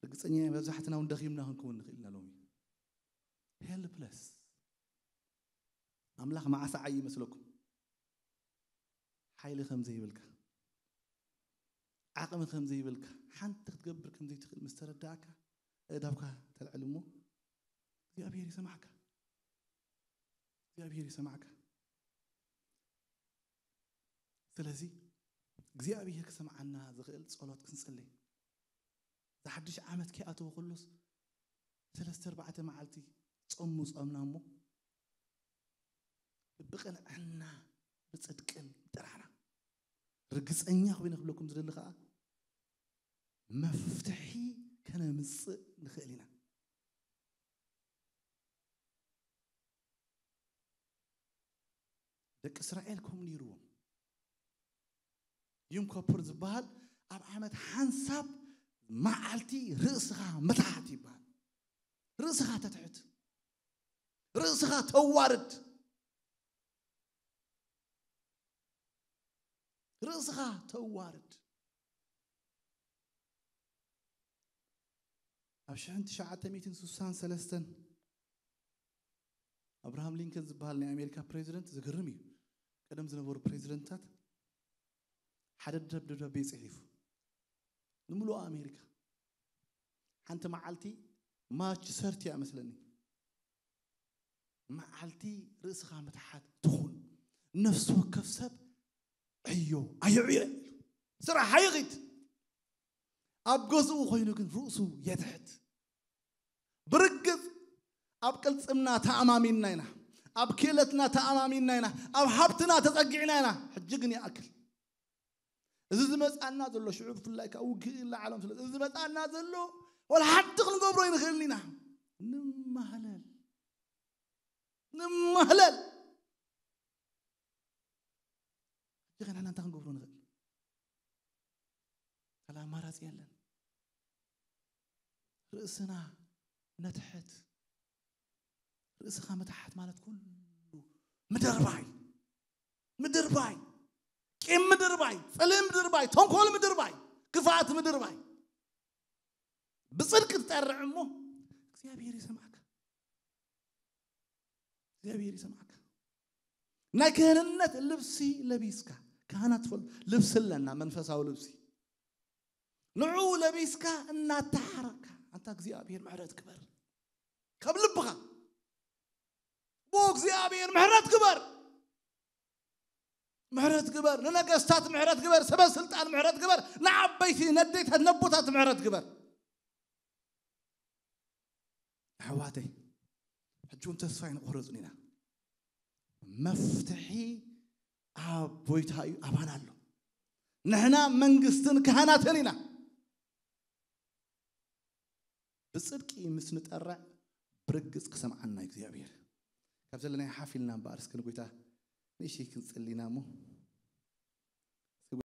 ርግጸኛ እየ መብዛሕትና እውን ደኺምና ክንከውን ንኽእል ኢና። ሎሚ ሄልፕለስ፣ ኣምላኽ መዓስ ዓይ ይመስለኩም? ሓይሊ ከም ዘይብልካ፣ ዓቕሚ ከም ዘይብልካ፣ ሓንቲ ክትገብር ከም ዘይትኽእል ምስ ተረዳእካ፣ ኣእዳውካ ተልዕል እሞ እግዚኣብሔር ይሰማዕካ። እግዚኣብሔር ይሰማዕካ። ስለዚ እግዚኣብሔር ክሰምዓና ዝኽእል ጸሎት ክንጽሊ። ዝሓድሽ ዓመት ከይኣተወ ከሎስ ሰለስተ ኣርባዕተ መዓልቲ ጾም ጾምና እሞ ብቕንዕና ብጽድቅን ጥራሕና ርግጸኛ ኮይነ ክብለኩም ዝደሊ ከኣ መፍትሒ ከነምጽእ ንኽእል ኢና። ደቂ እስራኤል ከምኡ ነይርዎም። ዩም ኮፑር ዝበሃል ኣብ ዓመት ሓንሳብ መዓልቲ ርእስኻ ምትሓት ይበሃል። ርእስኻ ተትሕት፣ ርእስኻ ተዋርድ፣ ርእስኻ ተዋርድ። ኣብ ሽሕን ትሽዓተ ሚእትን ስሳን ሰለስተን ኣብርሃም ሊንከን ዝበሃል ናይ ኣሜሪካ ፕሬዚደንት፣ ዝግርም እዩ፣ ቀደም ዝነበሩ ፕሬዚደንትታት ሓደ ደብ-፣ ደብዳቤ ጽሒፉ ንምሉእ ኣሜሪካ። ሓንቲ መዓልቲ ማርች ሰርቲ እያ መስለኒ፣ መዓልቲ ርእስኻ ምትሓት ትኹን፣ ነፍሲ ወከፍ ሰብ ዕዮ ኣየዕዮ ኢሉ፣ ስራሕ ኣይኺድ። ኣብ ገዝኡ ኮይኑ ግን ርእሱ የትሕት። ብርግጽ ኣብ ቅልጽምና ተኣማሚንና ኢና፣ ኣብ ክእለትና ተኣማሚንና ኢና፣ ኣብ ሃብትና ተጸጊዕና ኢና። ሕጂ ግን ይኣክል። እዚ ዝመጻና ዘሎ ሽዑ ብፍላይ ካብ ውግእ ይለዓሎም ስለ እዚ ዝመጻና ዘሎ ወላ ሓንቲ ክንገብሮ ይንኽእል ኢና። ንማህለል፣ ንማህለል። ሕጂ ከ ንሕና እንታይ ክንገብሮ ንኽእል? ካልእ ኣማራጺ የለን። ርእስና ነትሕት። ርእስኻ ምትሓት ማለት ኩሉ ምድርባይ፣ ምድርባይ፣ ቂም ምድርባይ፣ ጽልኢ ምድርባይ፣ ተንኮል ምድርባይ፣ ክፍኣት ምድርባይ። ብጽድቂ ትጠርዕ እሞ እግዚኣብሔር ይሰምዓካ። እግዚኣብሔር ይሰምዓካ። ናይ ክህንነት ልብሲ ለቢስካ፣ ካህናት ትፈልጡ፣ ልብሲ ኣለና፣ መንፈሳዊ ልብሲ። ንዑ ለቢስካ እናተሓረካ፣ ኣንታ እግዚኣብሔር ምሕረት ግበር፣ ካብ ልብኻ፣ "ቦ እግዚኣብሔር ምሕረት ግበር፣ ምሕረት ግበር፣ ንነገስታት ምሕረት ግበር፣ ሰበ ስልጣን ምሕረት ግበር፣ ንዓበይቲ ነዴታት ነቦታት ምሕረት ግበር." ኣሕዋተይ፣ ሕጂ እውን ተስፋ ኣይንቆርጽን ኢና። መፍትሒ ኣብ ጎይታ እዩ፣ ኣባና ኣሎ። ንሕና መንግስትን ካህናትን ኢና። ብጽድቂ ምስ ንጠርዕ ብርግጽ ክሰምዓና እዩ እግዚኣብሔር። ካብ ዘለናይ ሓፍ ኢልና እምበኣር እስከ ንጎይታ ንእሽተይ ክንጽሊ ኢና እሞ፣